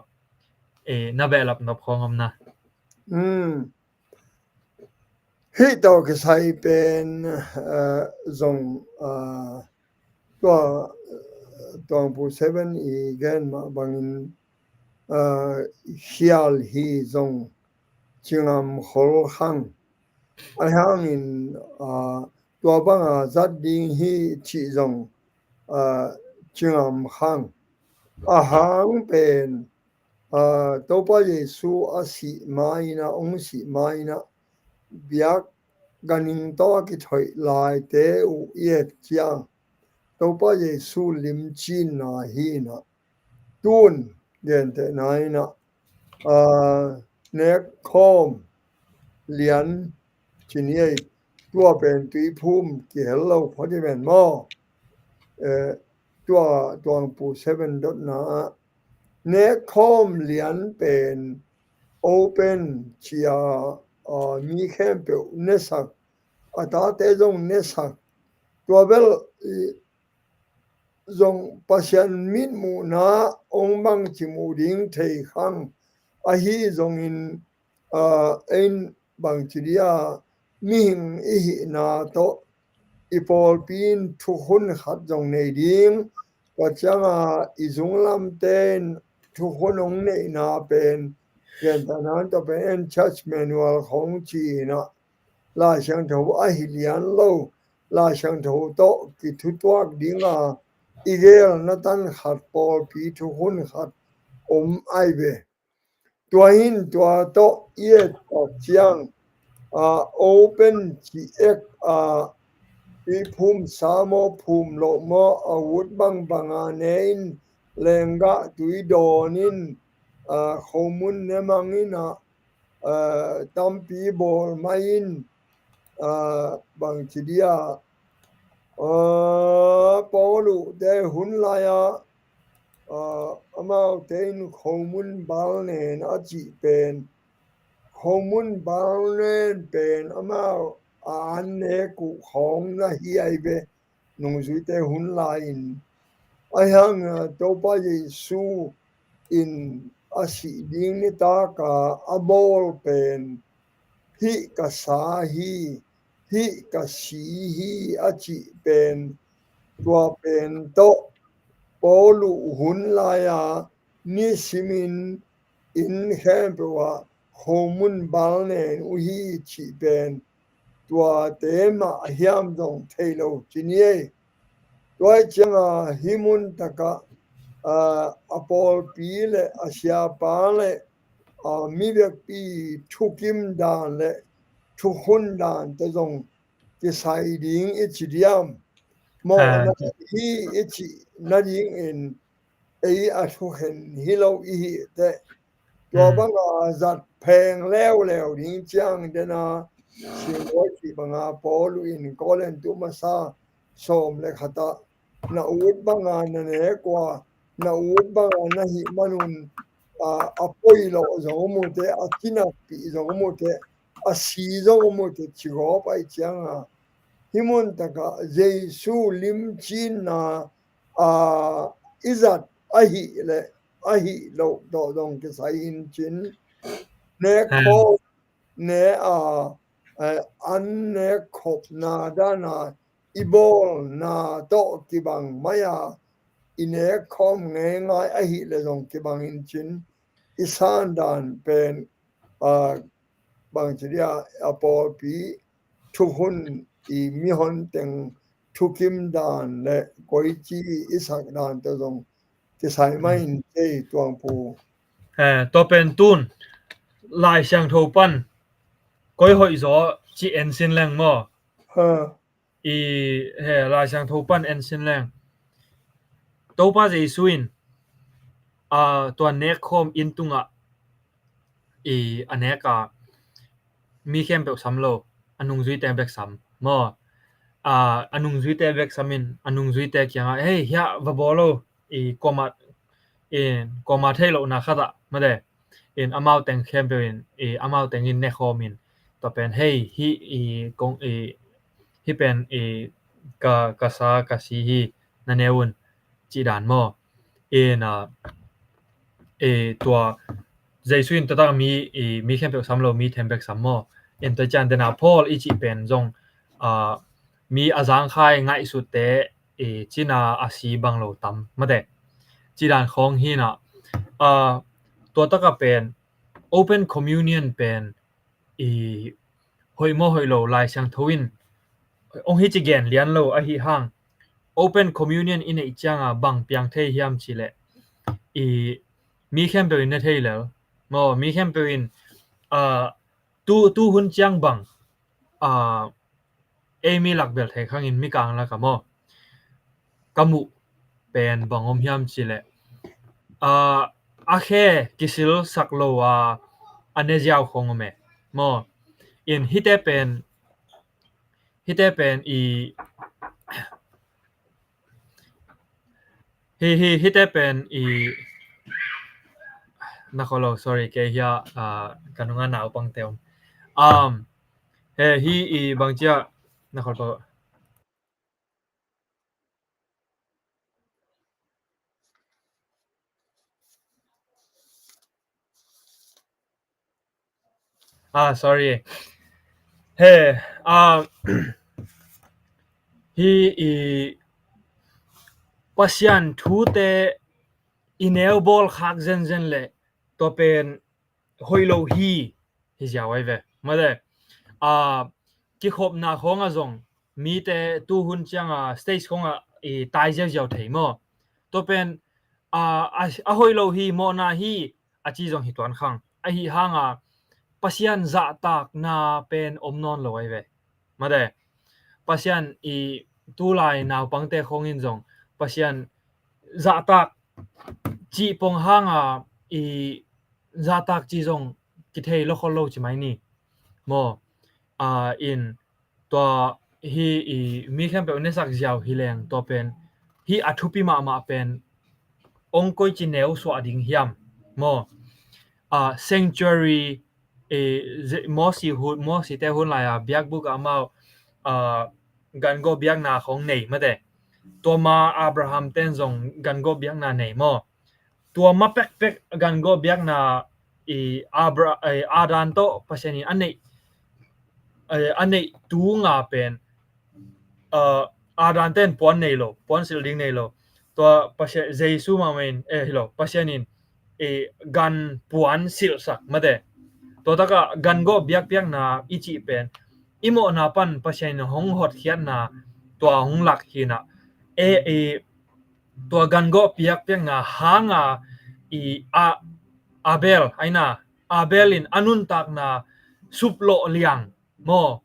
eh, na behlap nop khong om na. Hih tawh kisai pen, ah, zong, ah, tua Tuangpu Seven i gen mah bangin, ah, khial hi zong cingam khol khang. A hangin, ah, tua banga zat ding hi cih zong, ah, cingam khang. A hang pen, ah, Topa Jesu a sih mainah, ong sih mainah biak ganhing tawh a kithoih laite uh i et ciang Topa Jesu limcinna hinah tun gentehna inah, ah, nekkhawm lian ci ni ei, tua pen tuiphum kihel lo phot hi ven maw? Eh, tua Tuangpu Seven dotna ah nekkhawm lian pen open cia, ah, mi khempeuh nesak, a tate zong nesak, tua bel i zong Pasian mitmuhna ong bangci muh ding thei khang ahi zongin, ah, ein bangci dia mihing i hihna tawh i pawlpi in thukhun khat zong nei ding, tua cianga i zunglamte in thukhun ong neihna pen gentehna in tua pen en church manual khong ci inah Lai Siangtho ahi lian lo, Lai Siangtho tawh kithutuak dinga i gelna tan khat pawlpi thukhun khat om ai ve. Tua hin tua tawh i et tak ciang, ah, open ci ek, ah, i phum sa maw, phum loh maw, a ut bangbanga ne in lenggah tui dawn in, ah, khomun ne mang inah, ah, tampi bawl mai in, ah, bangci dia, ah, Paulu te hun lai-ah, ah, amaute in khomun balnen a cih pen, khomun balnen pen amau a an nek uh khawng na hi ai ve. Nungzuite hun lai-in a hiang, ah, Topa Jesu in a sih ding nitaka a bawl pen hih ka sa hi, hih ka si hi a cih pen tua pen tawh Paulu hun lai-a nisimin inn khempeuh ah khomun balnen uh hi cih pen tuate mah hiam zong thei lo ci ni ei. Tua ih cianga hih mun takah a, a pawlpi le a siapa le, a, mi vekpi thukim dan le thukhun dan te zong kisai ding i ci diam? Mawhna hi i cih nadingin ei a thukhen hi lo i hi teh. Tua banga zat pheng leuleu ding ciang dena Singawai cih banga Paul in Korin tu masa sawm le khatah na ut banga na nek ua, na ut banga na hih manun, a, a poi lo zong um uh teh, a kinakpih zong um uh teh, a si zong um uh teh, cigawp aih cianga hih mun takah Jesu limcinna, a, i zat ahih le ahih loh tawh zong kisai in cin. Nek khawm ne a, eh, an nek khopna dana i bawlna tawh kibang mai-a i nek khawm ngeingai ahih le zong kibang in cin. I san dan pen, a, bangci dia, a pawlpi thukhun, i mihon teng thukim dan le koici i sak dan tawh zong kisai mai in cei tuangpu. Eh, tua pen tun Lai Siangtho pan koi hoih zaw ci en sin leng maw? Ha. I, he, Lai Siangtho pan en sin leng. Topa Jesu in, a, tua nek khawm inn tungah i a nek a mi khempeuh sam lo, a nungzuite bek sam maw? A, a nungzuite bek sam in a nungzuite kiangah, "Hei, hiah va bawl lo, i kuamah, i kuamah theih lohna khatah mate." In amau teng khempeuh in, i amau teng in ne khawm in, tua pen, "Hei, hih i kong, i hih pen i ka, ka sa ka si hi, na ne un," cih dan maw? In, a, i tua Jesu in tua tak mi, i mi khempeuh sam lo, mi them bek sam maw? In tua ciang dena Paul i cih pen zong, a, mi a zangkhai ngaihsutte, i cina a si bang lo tam mate. Cih dan khawng hi na, a, tua taka pen open communion pen i hoih maw hoih lo, Lai Siangtho in ong hi ci gen lian lo ahi hang, open communion i neih cianga bang piang thei hiam cileh, i mi khempeuh in ne thei lel maw, mi khempeuh in, a, tu, tu hun ciang bang, a, ei mi lakbel thei khangin mi kang laka maw ka muh pen bang om hiam cileh, a, a khe kisil sak lo a, a ne ziau khong om e maw? In hite pen, hite pen i, hi, hi, hite pen i, na kholo, sorry, kei hia, a, ka nunga naupang te om. Um, he, hi i bangcia, na kholo. Ah, sorry. He, ah, hi i Pasian thute i neu bawl khak zenzen le tua pen hoih lo hi, hi ziau ai ve. Mate, ah, kikhopna khawng a zong mite tu hun cianga stage khawng a i tai ziauziau thei maw? Tua pen, ah, a, a hoih lo hi, mawhna hi, a ci zong hi tuan khang. Ahi hanga Pasian zahtakna pen om nawn lo ai ve. Mate, Pasian i tulai naupangte khawngin zong Pasian zahtak cih pong hanga i zahtak ci zong kithei lo khol lo ci mai ni. Maw, a, in tua hi i mi khempeuh nesak ziau hi leng tua pen hi a thupi mahmah pen ong koici neu suah ding hiam? Maw, a, sanctuary, e, Mosi hun, Mosi te hun lai a biakbuk a amau, a, gan gawh biakna khong nei mate. Tua ma Abraham ten zong gan gawh biakna nei maw? Tua ma pekpek gan gawh biakna i Abra-, i Adam tawh Pasian in a neih, i, a neih tunga pen, a, Adam ten puan nei lo, puan silh ding nei lo. Tua Pasian, Jesu mahmah in, e, hi lo, Pasian in, e, gan puan silhsak mate. Tua taka gan gawh biakpiakna i cih pen i mawhna pan Pasian in hong hotkhiatna tua hong lak hinah, e, e, tua gangawh piakpiakna hanga i a Abel aina, Abel in a nuntakna suplawh liang maw.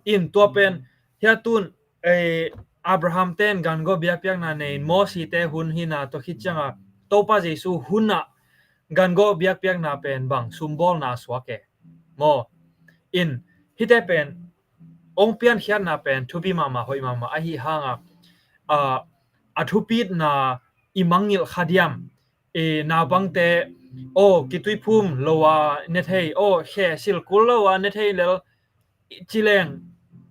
In tua pen hiatun, eh, Abraham ten gangawh biakpiakna nei in Mosi te hun hina tua khit cianga Topa Jesu huna gangawh biakpiakna pen bang sumbawlna suak e maw. In hite pen ong piankhiatna pen thupi mahmah hoih mahmah ahi hanga, a, a thupitna i mangngilh kha diam. I naupangte aw kituiphum lo a ne thei, aw khe silkul lo a ne thei lel cileng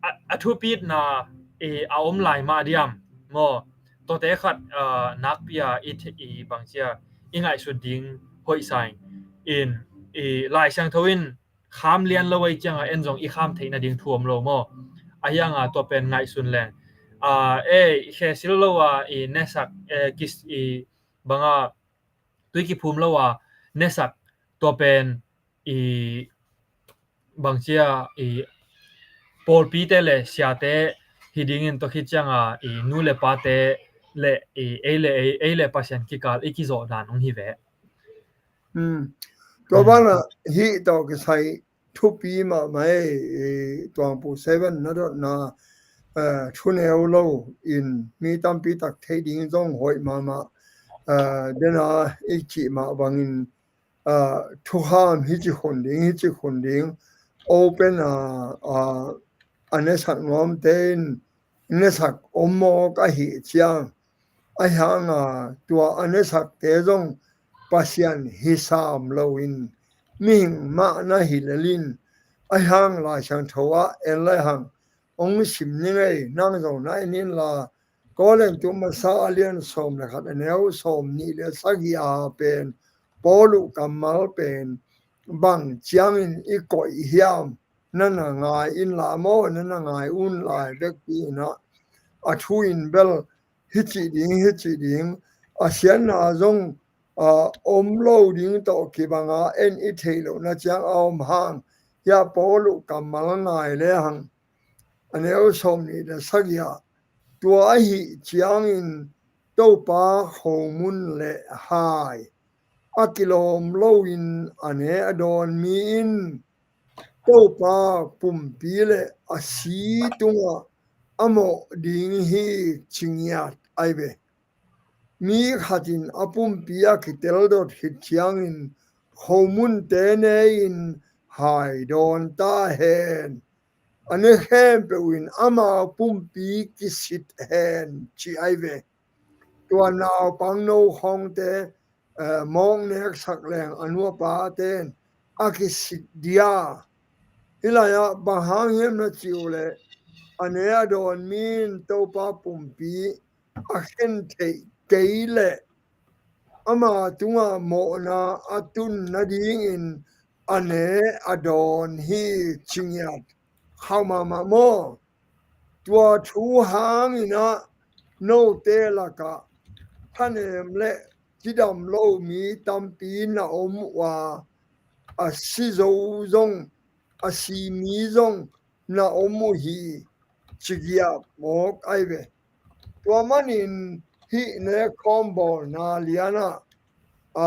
a, a thupitna i a om lai mah diam maw. Tawte khat, a, nakpia i, i bangcia i ngaihsut ding hoih saing in i Lai Siangtho in kham lian lo ei cianga en zong i kham theih nading thu om lo maw. Ahianga tua pen ngaihsun leng, a, e, khe sil lo a i nesak, e, kis i banga tui kiphum lo a nesak tua pen i bangcia i pawlpite le siate hi dingin tua khit cianga i nu le pate le i ei le ei, ei le Pasian kikal i kizawh dan hong hi ve. Tua banah hih tawh kisai thupi mahmah ei, i Tuangpu seven na dotna, eh, thuneu lo in mi tampi tak theih ding zong hoih mahmah, eh, dena i cih mah bangin, eh, thukham hici khun ding, hici khun ding, open a, a, a nesak nuamte in nesak om mawk ahih ciang, ahi hanga tua a nesakte zong Pasian hi sam loin mihing mah na hi lelin, ahi hang Lai Siangtho ah en lai hang ong sim ni ngei, nang zong na en inla, Korintu masa a lian sawm le khat a neu sawm nih le sagih a pen Paulu kammal pen bang ciangin i koih hiam, na na ngai inla maw, na na ngai un lai vekpi inah a thu in bel hici ding, hici ding, a siatna zong, a, om lo ding tawh kibanga en i theih lohna ciang a om hang, hia Paulu kammal ngai le hang a neu sawm nih le sagih ah, tua ahih ciangin Topa khomun le hai a kilawm loin a ne a dawn mi in Topa pumpi le a si tungah a mawh ding hi ci ngiat ai ve. Mi khatin a pumpi a kitel dot khit ciangin khomunte ne in hai dawn ta hen. A ne khempeuh in ama pumpi kisit hen ci ai ve. Tua naupang no khawngte, eh, mawk neksak leng a nuapa ten a kisit dia. Hih lai-ah bang hang hiam na cih uh leh a ne a dawn mi in Topa pumpi a khen theih kei leh ama tungah mawhna a tun nadingin a ne a dawn hi ci ngiat khauh mahmah maw? Tua thu hangin ah note lakah thanem le cidam lo mi tampi na om uh a, a si zo zong, a si mi zong na om uh hi ci giap mawk ai ve. Tua manin hih nekkhawm bawlna lianah, a,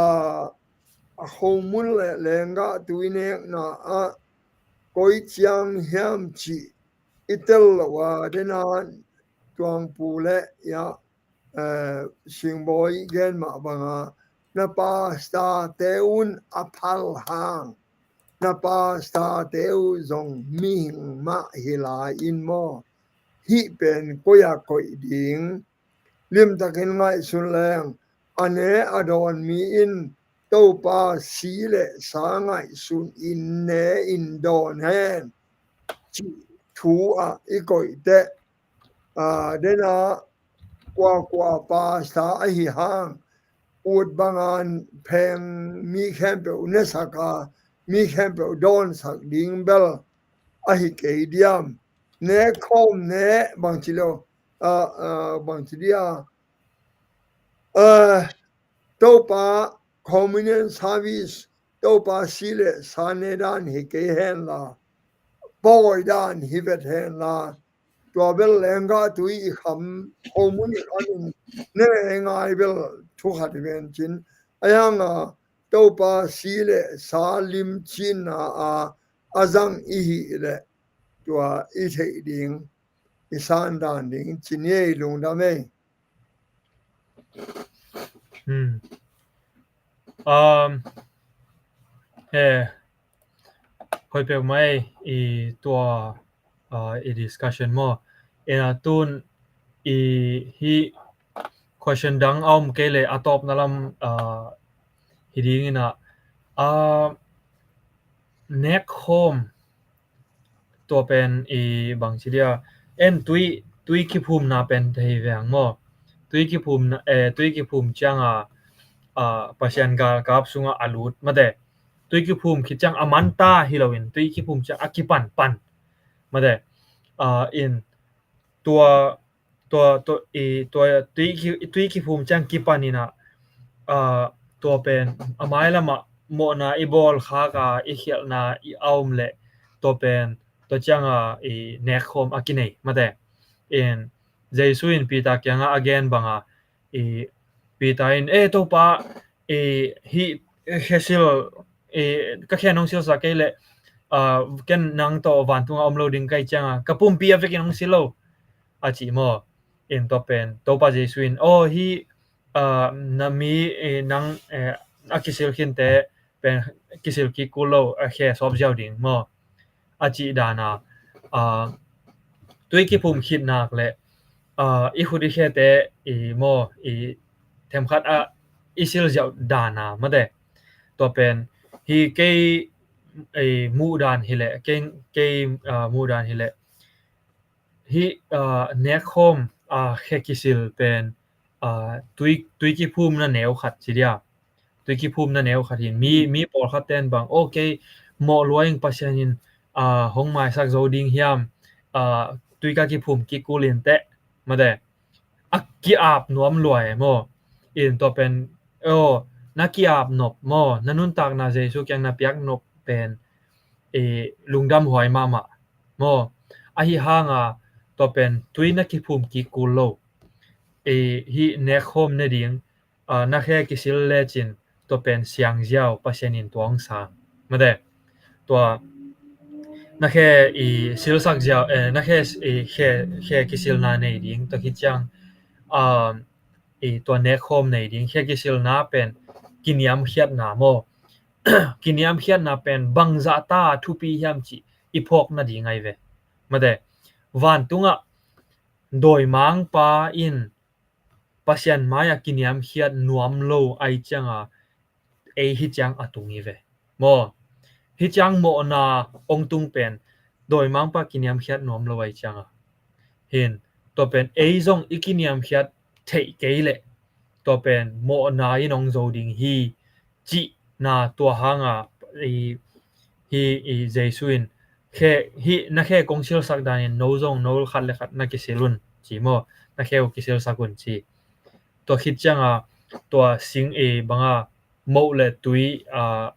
a khomun le lenggahtu i nekna ah koi ciang hiam cih i tel loh a dena Tuangpu le ia, eh, Singbawi gen mah banga na pastor te un a phal hang, na pastor te uh zong mihing mah hi lai in maw? Hih pen koi a koih ding? Limtakin ngaihsun leng a ne a dawn mi in Topa si le sa ngaihsun in ne in dawn hen cih thu ah i koih teh, a, dena kuakua pastor ahi hang ut banga pheng mi khempeuh nesak a, mi khempeuh dawnsak ding bel ahi kei diam? Nekkhawm ne bangci lo, a, a, bangci dia, a, Topa communion service, Topa si le sa ne dan hi kei henla, pawi dan hi vet henla, tua bel lenggah tui i kham, khomun i kham in ne ngai bel thu khat i ven cin. A yang a Topa si le sa lim cinna a a zang i hi le tua i theih ding, i san dan ding cin i ei lungdam ei. Hmm. Um, eh, hoi pek mai i tua, uh, i discussion maw. Ina tun i hi question dang a om kei le a tawpna lam, uh, hi ding ina, uh, nek khawm tua pen i bang ci dia, en tui, tui kiphumna pen thei veng maw. Tui kiphumna, eh, tui kiphum ciang a, a, Pasian galkap sungah a lut mate. Tui kiphum khit ciang a manta hi loin, tui kiphum ciang a kipan pan mate. A, in tua tua, tua, i, tua, tui ki, tui kiphum ciang kipan ina, a, tua pen a mailamah mawhna i bawl khak a, i khialhna i a om le tua pen, tua ciang a, i nek khawm a kinei mate. In Jesu in Peter kiangah a gen banga, i Peter in, e Topa, i hi khesil, i ka khen hong silsa kei le, a, ken nang tawh vantunga om lo ding kai cianga ka pumpi a vekin hong sil lo a ci maw. In tua pen Topa Jesu in, aw hi, a, na mi, e, nang, e, a kisil khinte pen kisil kik kul lo, a khe sawp ziau ding maw a cih dana, a, tui kiphum khit nak le, a, i khut i khete i maw i themkhat a i sil ziau dana mate. Tua pen hi kei, e, muh dan hi le, kei, kei, a, muh dan hi le, hi, a, nek khawm, a, khe kisil pen, a, tui, tui kiphum na neu khat ci dia. Tui kiphum na neu khat hin mi, mi pawlkhat ten bang, ok, mawh luaing Pasian in, a, hong maisak zo ding hiam, a, tui ka kiphum kik kul in teh mate. A ki-ap nuam luai maw. In tua pen, aw, na ki-ap nop maw, na nuntakna Jesu kiang na piak nop pen, e, lungdam huai mahmah maw. Ahi hanga tua pen tui na kiphum kik kul lo. E, hi nek khawm ne ding, a, na khe kisil lecin tua pen siang ziau Pasian in tua hong sang mate. Tua na khe i silsak ziau, e, na khe i khe, khe kisilna nei ding tua khit ciang, a, i tua nek khawm nei ding, khe kisilna pen kiniamkhiatna maw. Kiniamkhiatna pen bangzah ta thupi hiam cih i phawk nading ahi ve mate. Vantungah dawimangpa in Pasian mai-ah kiniamkhiat nuam lo ahi cianga ei hi ciang a tung hi ve maw. Hi ciang mawhna ong tung pen dawimangpa kiniamkhiat nuam lo ahi cianga hin tua pen ei zong i kiniamkhiat theih kei leh tua pen mawhna in ong zo ding hi cihna tua hanga i, hi i Jesu in khe, hi na khe kong silsak danin no zong no khat le khat na kisil un ci maw, na khe uh kisilsak un ci. Tua khit cianga tua sing i banga moh le tui, a,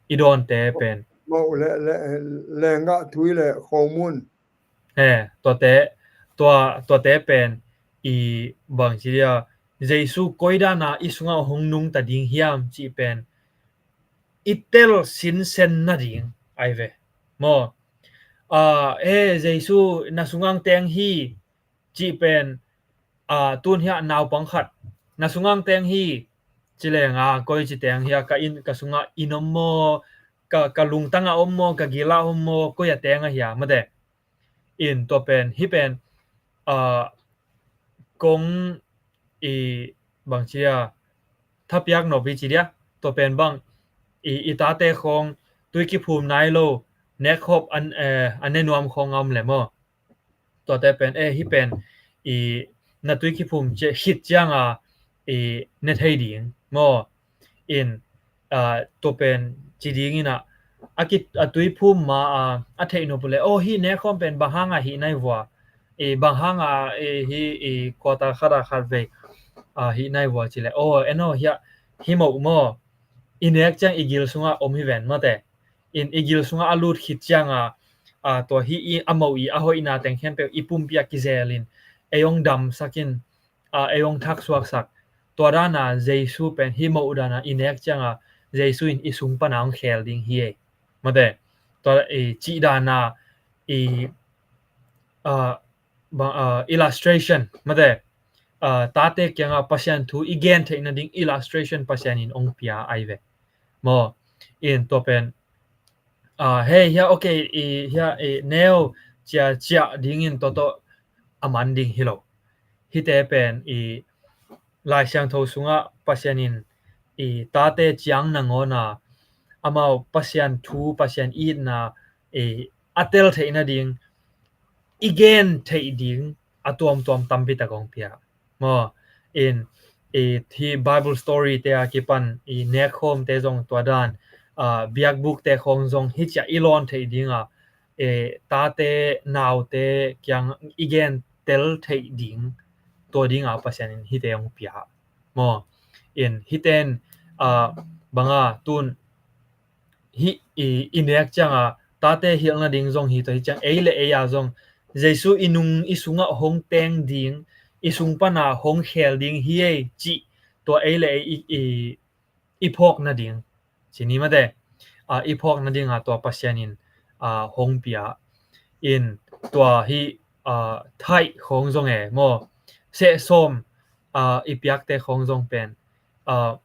i dawnte pen. Moh le, le, lenggah tui le khomun. He, tuate, tua, tuate pen i bang ci dia, Jesu koidana i sungah hong nungta ding hiam cih pen i tel sinsen nading ahi ve maw. A, e, Jesu na sungah teng hi cih pen, a, tun hiah naupang khat na sungah teng hi ci lenga koi ci teng hiah ka inn, ka sungah inn om maw, ka, ka lungtangah om maw, ka gilah om maw, koi a teng ahia mate. In tua pen hi pen, a, kong i bang ci dia, thapiak nop hi ci dia, tua pen bang i, i tate khawng tui kiphum nai lo, nek khop an, e, an ne nuam khawng a om le maw. Tuate pen, e, hi pen i na tui kiphum khit cianga i ne thei ding maw. In, a, tua pen ci ding ina, a ki, a tui phum ma a, a theih nop le, aw, hi nek khawm pen bang hanga hi nai vua, i bang hanga, i hi, i quarter khata khat vei, a, hi nai vua ci le, aw, en aw, hiah hi moh maw. I nek ciang i gil sungah om hi ven mate. In i gil sungah a lut khit cianga, a, tua hih i a moh i a hoihna teng khempeuh i pumpi ah kizel in, ei hong damsak in, a, ei hong thaksuaksak. Tua dana Jesu pen hih moh dana i nek cianga Jesu in i sung pana hong khel ding hi ei. Mate, tua i cih dana i, a, bang, a, illustration, mate, a, tate kianga Pasian thu i gen theih nading illustration Pasian in hong pia ai ve. Maw, in tua pen, a, hei, hia, okay, i, hia, i, neu, cia, cia dingin toto a man ding hi lo. Hite pen i Lai Siangtho sungah Pasian in i tate ciang nangawna amau Pasian thu, Pasian itna i a tel theih nading, i gen theih ding a tuamtuam tampi tak hong pia. Maw, in i hi Bible story te a kipan i nekkhawm te zong tua dan, a, biakbuk te khawng zong hi cia i lawn theih dinga, e, tate, naute kiang i gen tel theih ding, tua dinga Pasian in hite hong pia. Maw, in hiten, a, banga tun hi i, i nek cianga tate hilh nading zong hi tua hi ciang ei le ei a zong Jesu i nung i sungah hong teng ding, i sung pana hong khel ding hi ei cih tua ei le ei i, i, i phawk nading. Ci ni mate, a, i phawk nadinga tua Pasian in, a, hong pia in tua hi, a, thaih khawng zong e maw, seh sawm, a, i piakte khawng zong pen, a,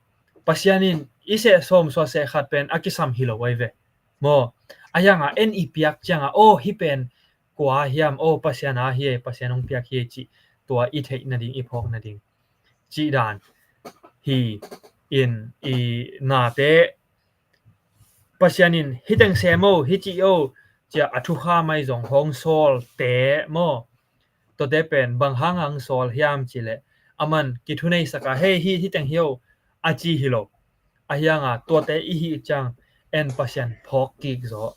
Pasian in i seh sawm sua seh khat pen a kisam hi lo ai ve. Maw, a hianga en i piak cianga, aw, hi pen kua hiam, aw, Pasian a hi ei, Pasian hong piak hi ei cih tua i theih nading, i phawk nading. Cih dan hi in i nate Pasian in hi teng sem o, hi cih o, cia a thukham ai zong hong sawl te maw. Tuate pen bang hang hang sawl hiam cih leh, aman kithuneisak a, hei, hi, hi teng hi o, a ci hi lo. A hianga tuate i hih ciang en Pasian phawk kik zaw.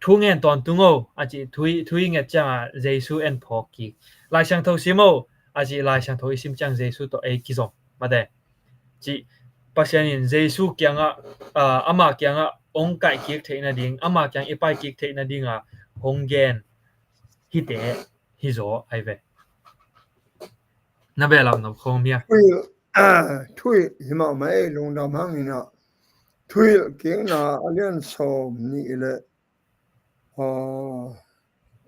Thu ngen tawntung o, a ci, thu i, thu i nget cianga Jesu en phawk kik. Lai Siangtho sim o, a ci, Lai Siangtho i sim ciang Jesu tawh ei kizom. Mate, ci, Pasian in Jesu kiangah, a, ama kiangah hong kaih kik theih nading, ama kiang i pai kik theih nadinga hong gen hite hi zaw ai ve. Na behlap nop khawng mia. Thuhilh, thuhilh hi mahmah ei, lungdam hang inah. Thuhilh kikna a lian sawm nih le, a,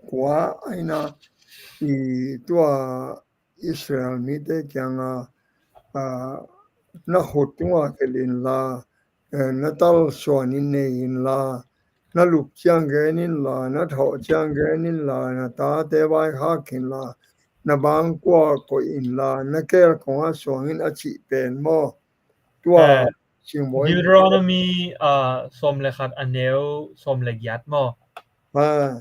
kua aina i tua Israel mite kianga, a, na khut tunga khel inla, eh, na tal suanin nei inla, na lup ciang gen inla, na thawh ciang gen inla, na tate vaikhak inla, na bangkua koih inla, na keel kongah suangin a cih pen maw. Tua, eh, singbawi Deuteronomy, ah, sawm le khat a neu sawm le giat maw? Ah,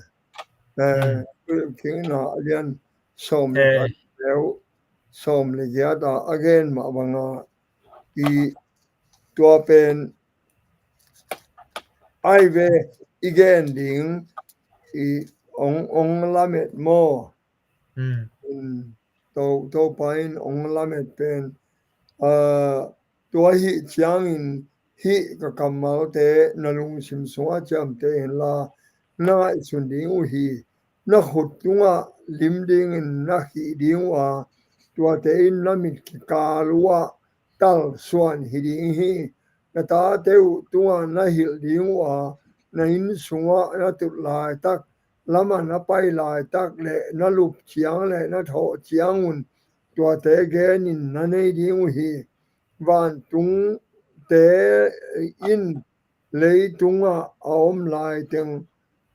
eh, hmm. Kikna a lian sawm le khat a neu sawm le giat a a gen mah banga i tua pen ai ve, i gen ding i ong, ong lamet maw? Hmm. Hmm. To, Topa in ong lamet pen, ah, tua hih ciangin hih ka kammalte na lungsim sungah ciamteh inla, na ngaihsun ding uh hi. Na khut tungah lim dingin na khih ding uh a, tuate in na mit kikal uhah tal suan hi ding hi. Na tate uh tungah na hilh ding uh a, na inn sungah na tut laitak, lamah na pai laitak le na lup ciang le na thawh ciangun tuate genin na nei ding uh hi. Vantungte in leitungah a om laiteng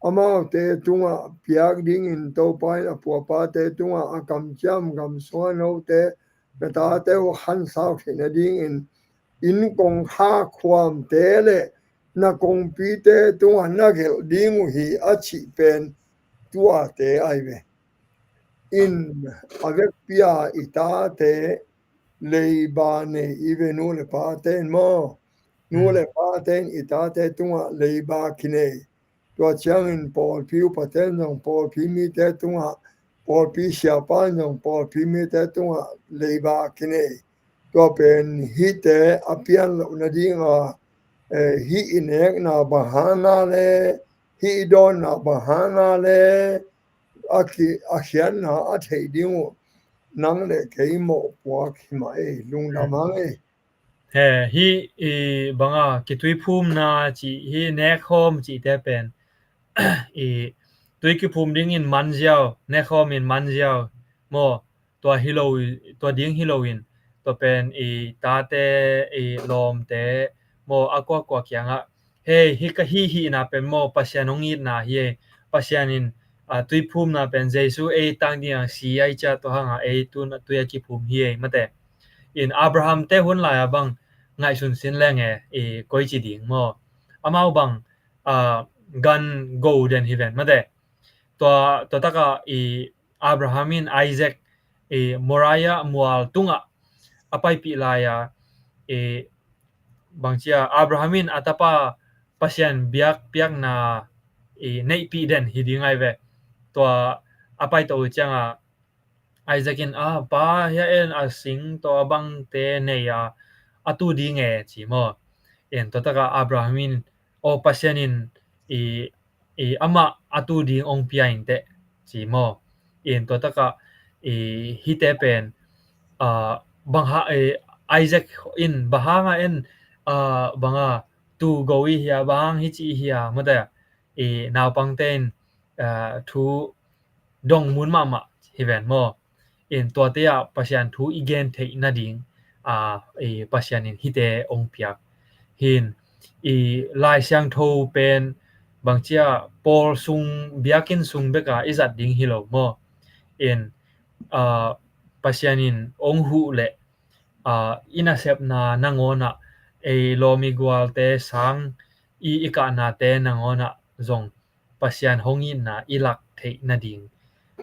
amaute tungah piak dingin Topa in a puapate tungah a kamciam gam sungah note na tate uh khansauk theih nadingin inn kongkhak khuamte le na kongpite tungah na gelh ding uh hi a cih pen tuate ai ve. In a vekpi-a i tate leiba nei i ve, nu le pate in maw? Nu le pate in i tate tungah leiba kinei. Tua ciangin pawlpi upate in zong pawlpi mite tungah, pawlpi siapa in zong pawlpi mite tungah leiba kinei. Tua pen hihte a pian loh nadinga, eh, hih i nekna bang hanga le hih i dawnna bang hanga le a ki, a khiatna a theih ding uh nang le kei mawhpuak hi mah ei, lungdam hang ei. He, hih i banga kituiphumna cih, hih nekhawm cihte pen i tui kiphum dingin manziau, nekhawm in manziau maw, tua hi lo, tua ding hi loin, tua pen i tate, i lawmte maw, a kuakua kiangah, hei, hih ka hih hihna pen maw, Pasian hong itna hi ei. Pasian in, a, tuiphumna pen Jesu ei tang dingah si ai ciah tua hangah ei tun tui a kiphum hi ei mate. In Abraham te hun lai-a bang ngaihsun sin leng e, i koici ding maw. Amau bang, a, gan go den hi ven mate. Tua, tua takah i Abraham in Isaac i Moriah mual tungah a paipih lai-a, i bangcia Abraham in a tapa Pasian biak piakna i neihpih den hi ding ai ve. Tua a paito uh cianga Isaac in, a pa, hia en a sing tawh a bangte nei a, a tu ding e ci maw. En tua takah Abraham in, aw, Pasian in i, i amah a tu ding ong pia inteh ci maw. En tua takah i hihte pen, a, bang ha, i, Isaac in bang hanga en, a, banga tu go i hia, bang hang hici i hia mate, i naupangte in, a, thu dong mun mahmah hi ven maw. In tuate ah Pasian thu i gen theih nading, a, i Pasian in hihte ong piak hin, i Lai Siangtho pen bangcia pawl sung, biakinn sung beka i zat ding hi lo maw. In, a, Pasian in ong huh leh, a, i nasepna nangawnah, ei lawm i gualte sang i, i kahnate nangawnah zong Pasian hong itna i lak theih nading,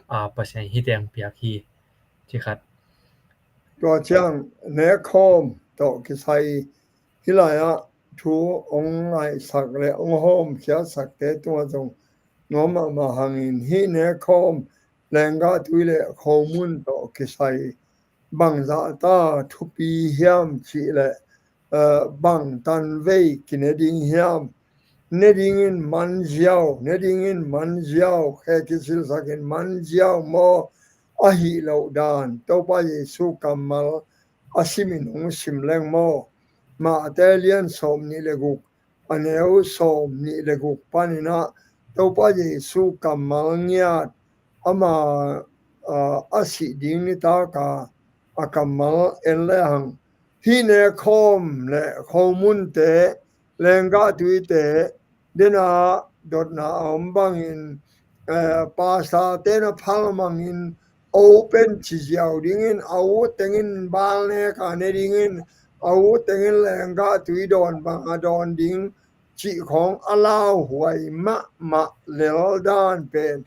a, Pasian hihte ong piak hi, ci khat. Tua ciang nekhawm tawh kisai hih lai-ah thu ong ngaihsak le ong hawmkhiatsakte tungah zong nuam mahmah hangin hih nekhawm, lenggah tui le khomun tawh kisai bangzahta thupi hiam cih leh, eh, bang tanvei kine ding hiam? Ne dingin manziau, ne dingin manziau, khe kisilsakin manziau maw, ahi loh dan Topa Jesu kammal a simin hong sim leng maw. Mate lian sawm nih le guk, a neu sawm nih le guk paninah Topa Jesu kammal ngiat, ama, a, a sih ding nitaka a kammal en lehang, hih nekhawm le khomunte, lenggah tuite, dena dotna a om bangin, eh, pastor te na phalmangin open ci ziau dingin, a ut tengin bal neka ne dingin, a ut tengin lenggah tui dawn bang a dawn ding cih khawng a lauhuai mahmah lel dan pen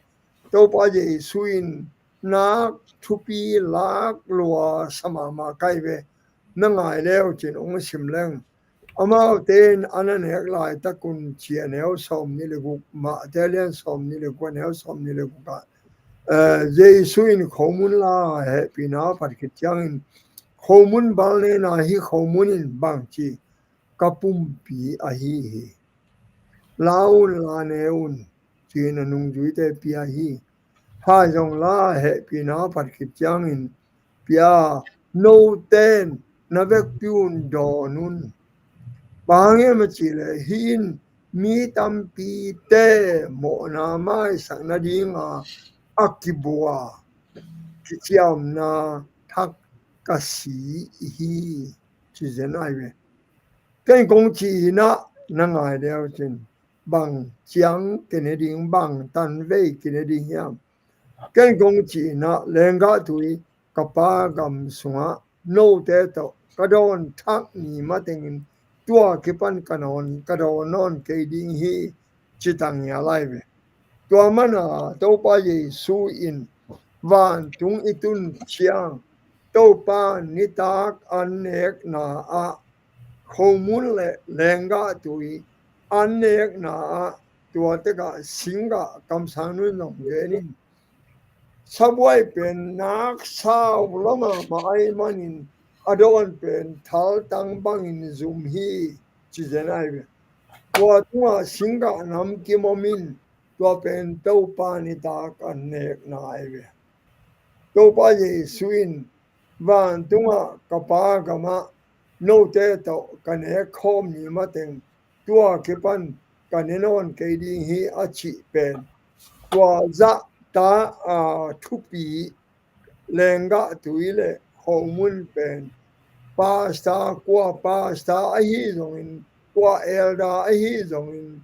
Topa Jesu in nak thupi lak lua sa mahmah kai ve. Na ngai leu cin ong sim leng. Amaute in a na nek laitakun ci a neu sawm nih le guk, Mate lian sawm nih le guk, a neu sawm nih le guk ah, eh, Jesu in khomun la hehpihna a phat khit ciangin, khomun bal nena hi khomun in bang ci, ka pumpi ahi hi. La un, la ne un, ci-in a nungzuite pia hi. Hai zong la hehpihna a phat khit ciangin pia, noten na vekpi un dawn un. Bang hang hiam a cih leh hih in mi tampite mawhna maisak nadinga a kibua kiciamna thak ka si hi, ci zen ai ve. Ken kong cih inah na ngai leu cin, bang ciang kine ding, bang tanvei kine ding hiam? Ken kong cih inah lenggah tui ka Pa gam sungah note tawh ka dawn thak ni matengin tua kipan ka nawn, ka dawn nawn kei ding hi, ci tangial ai ve. Tua mana Topa Jesu in vantung i tun ciang, Topa nitak an nekna ah, khomun le lenggah tui an nekna ah, tua tekah singgah kamsang nun zong genin, sabuai pen nak sau lama ma ai manin a dawn pen thaltang bangin zum hi, ci zen ai ve. Tua tungah singgah nam kim om in, Tua pen Topa nitak an nekna ahi ve. Topa Jesu in, "Vantungah ka Pa gamah note tawh ka nek khawm ni mateng tua kipan ka ne nawn kei ding hi," a cih pen tua zahta, a, thupi lenggah tui le khomun pen pasta, kua pasta ahi zongin, kua elder ahi zongin,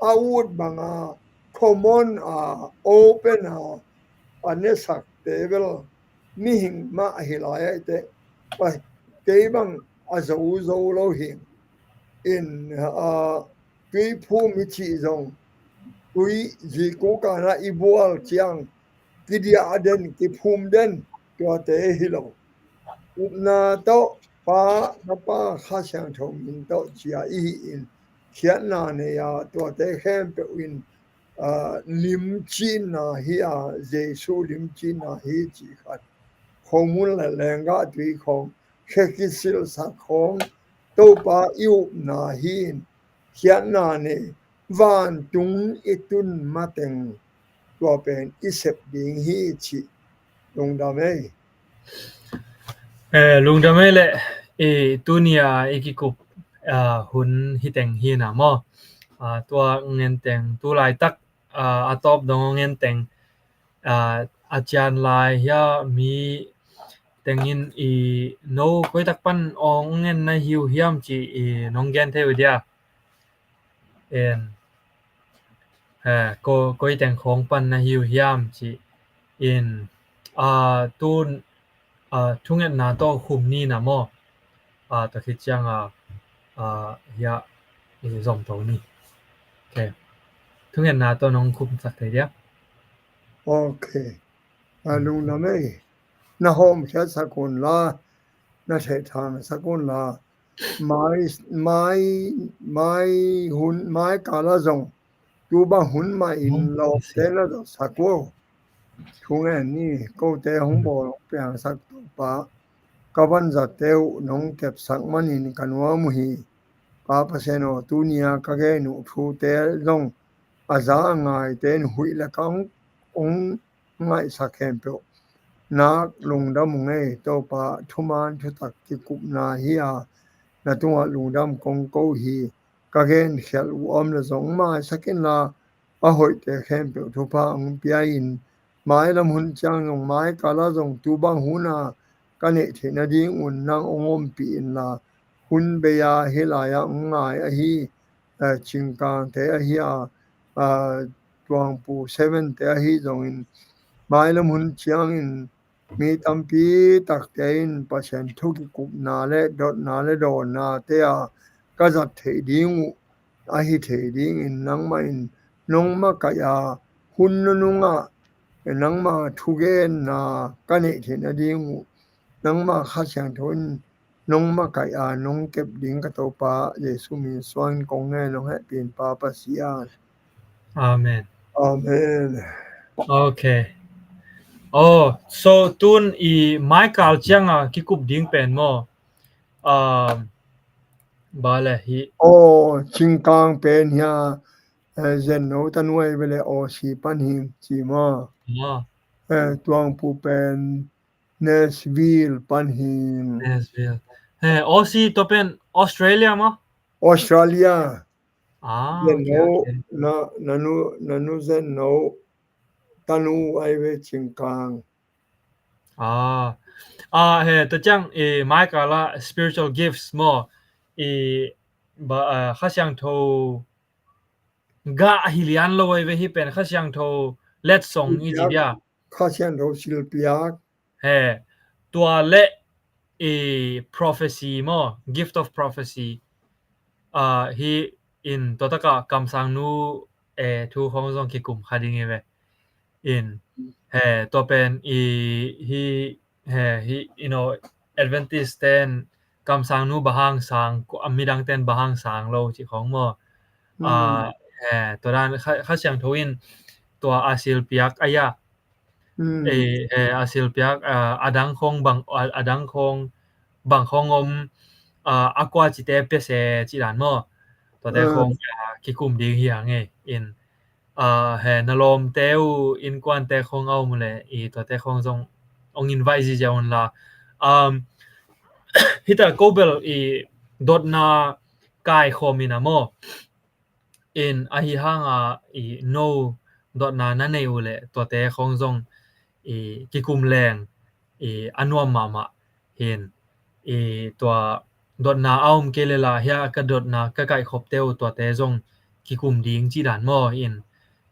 a ut banga common a, open a, a nesakte bel mihing mah ahi lai ahi teh, kei bang a zo zo lo hi. In, a, tuiphum i cih zong, tui zikuk ah na i bual ciang kidiah den, kiphum den, tuate hi lo. Upna tawh Pa, Tapa, Kha Siangtho min tawh ci-a i hi in, khiatna nei-a tuate khempeuh in, a, limcihna hi a, Jesu limcihna hi cih khat. Khomun le lenggah tui khawng, khe kisilsak khawng, Topa i upna hi in, khiatna nei, vantung i tun mateng tua pen i sep ding hi cih lungdam ei. Eh, lungdam ei le, i tuni a i kikup, a, hun hi teng hi na maw. A, tua ngen teng, tu laitak, a, a tawp dong ngen teng, a, a cian lai hia mi tengin i no koitak pan ong ngen na hiu hiam ci i nong gen thei uh dia. En, eh, ko, koi teng khong pan na hiu hiam ci in, a, tun, a, thungetna tawh khum ni na maw. A, tua khit ciang a, a, hia, i zom to ni. Ok. Thungetna tawh nong khum sak thei dia. Ok. A, lungdam ei. Na hawm khiat sak un la, na theh thang sak un la. Mai, mai, mai hun, mai kala zong tu bang hun mah in lawmte na zawhsak uh. Thu ngen ni, kote hong bawl hong piangsak Topa, ka vanzatte uh nong kepsak manin ka nuam uh hi. Pa Pasian aw, tuni a ka gen uh thute zong a za a ngaite in huih le ka hong, hong ngaihsak khempeuh nak lungdam ung ei. Topa, thuman thutak kikupna hi a, na tungah lungdam kong ko hi. Ka genkhial uh om le zong maisak inla, a hoihte khempeuh thupha hong pia in, mailam hun ciang zong, mai kala zong, tu bang hun a ka neih theih nading un nang hong ompih inla, hun bei a hih lai-ah hong ngai ahi, eh, Cingkangte ahi a, ah, Tuangpu Seven-te ahi zongin, mailam hun ciangin mi tampi takte in Pasian thu kikupna le dotna le dawnnate a ka zat theih ding uh, ahi thei dingin nangmah in nong makaih a, hun nunungah nangma thugenna ka neih theih nading uh, nangma Kha Siangtho in nong makaih a, nong kep ding ka Topa Jesu min suangin kong ngen, nong hehpih in Pa Pasian. Amen. Amen. Ok. Oh, so tun i maikal cianga kikup ding pen maw? Um, bale hi. Oh, Cingkang pen hia, eh, Zenno tanuai vele Aussie pan hi ci maw? Maw. Eh, Tuangpu pen Nashville pan hi. Nashville. He, Aussie to pen Australia maw? Australia. Ah, ok, ok. Na, nanu, nanu Zenno tanu ai ve Cingkang. Ah, ah, he, to ciang, eh, maikala spiritual gifts maw? Eh, ba, ah, Kha Siangtho gah hi lian lo ai ve hi pen Kha Siangtho letsong i ci dia. Kha Siangtho silpiak. He, tua le i prophecy maw, gift of prophecy. Ah, hi in tua taka kamsangnu, eh, thu khong zong kikum kha ding i ve. In, he, tua pen i, hi, he, hi, you know, Adventist ten kamsangnu bahang sang, a midang ten bahang sang lo ci khong maw. Ah, he, tua dan Kha, Kha Siangtho in tua a silpiak ai a. Eh, eh, a silpiak, ah, a dang khong bang, a, a dang khong bang khong om, ah, a kua cite pia se ci dan maw. Tuate khong, ah, kikum ding hi hang e. In, uh, he na lawmte uh innkuante khawng a om uh leh i tuate khawng zong ong invite ziazia un la. Um, hita ko bel i dotna kaikhawm in a maw. In ahi hanga i no dotna na nei uh leh tuate khawng zong i kikum leng i a nuam mahmah hin i tua dotna a om kei le la hia ka dotna ka kaihkhopte uh tuate zong kikum ding cih dan maw in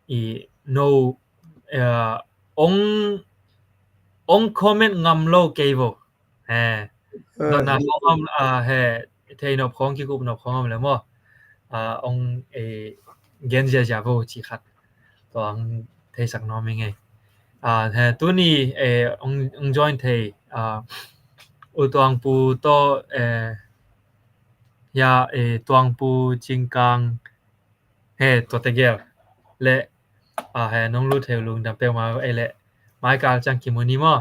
i no, eh, ong ong comment ngam lo kei vo. He dotna khawng om, ah, he thei nop khawng kikup nop khawng om le maw. Ah, ong, eh, gen ziazia vo ci khat tua ang theisak nuam i ngei. Ah, he tuni, eh, ong, ong join thei, ah, U Tuangpu tawh, eh, hia, eh, Tuangpu Cingkang, he tuate gel le, ah, he nong lut thei uh lungdam peuhmah ei le mai kal ciang kimu ni maw.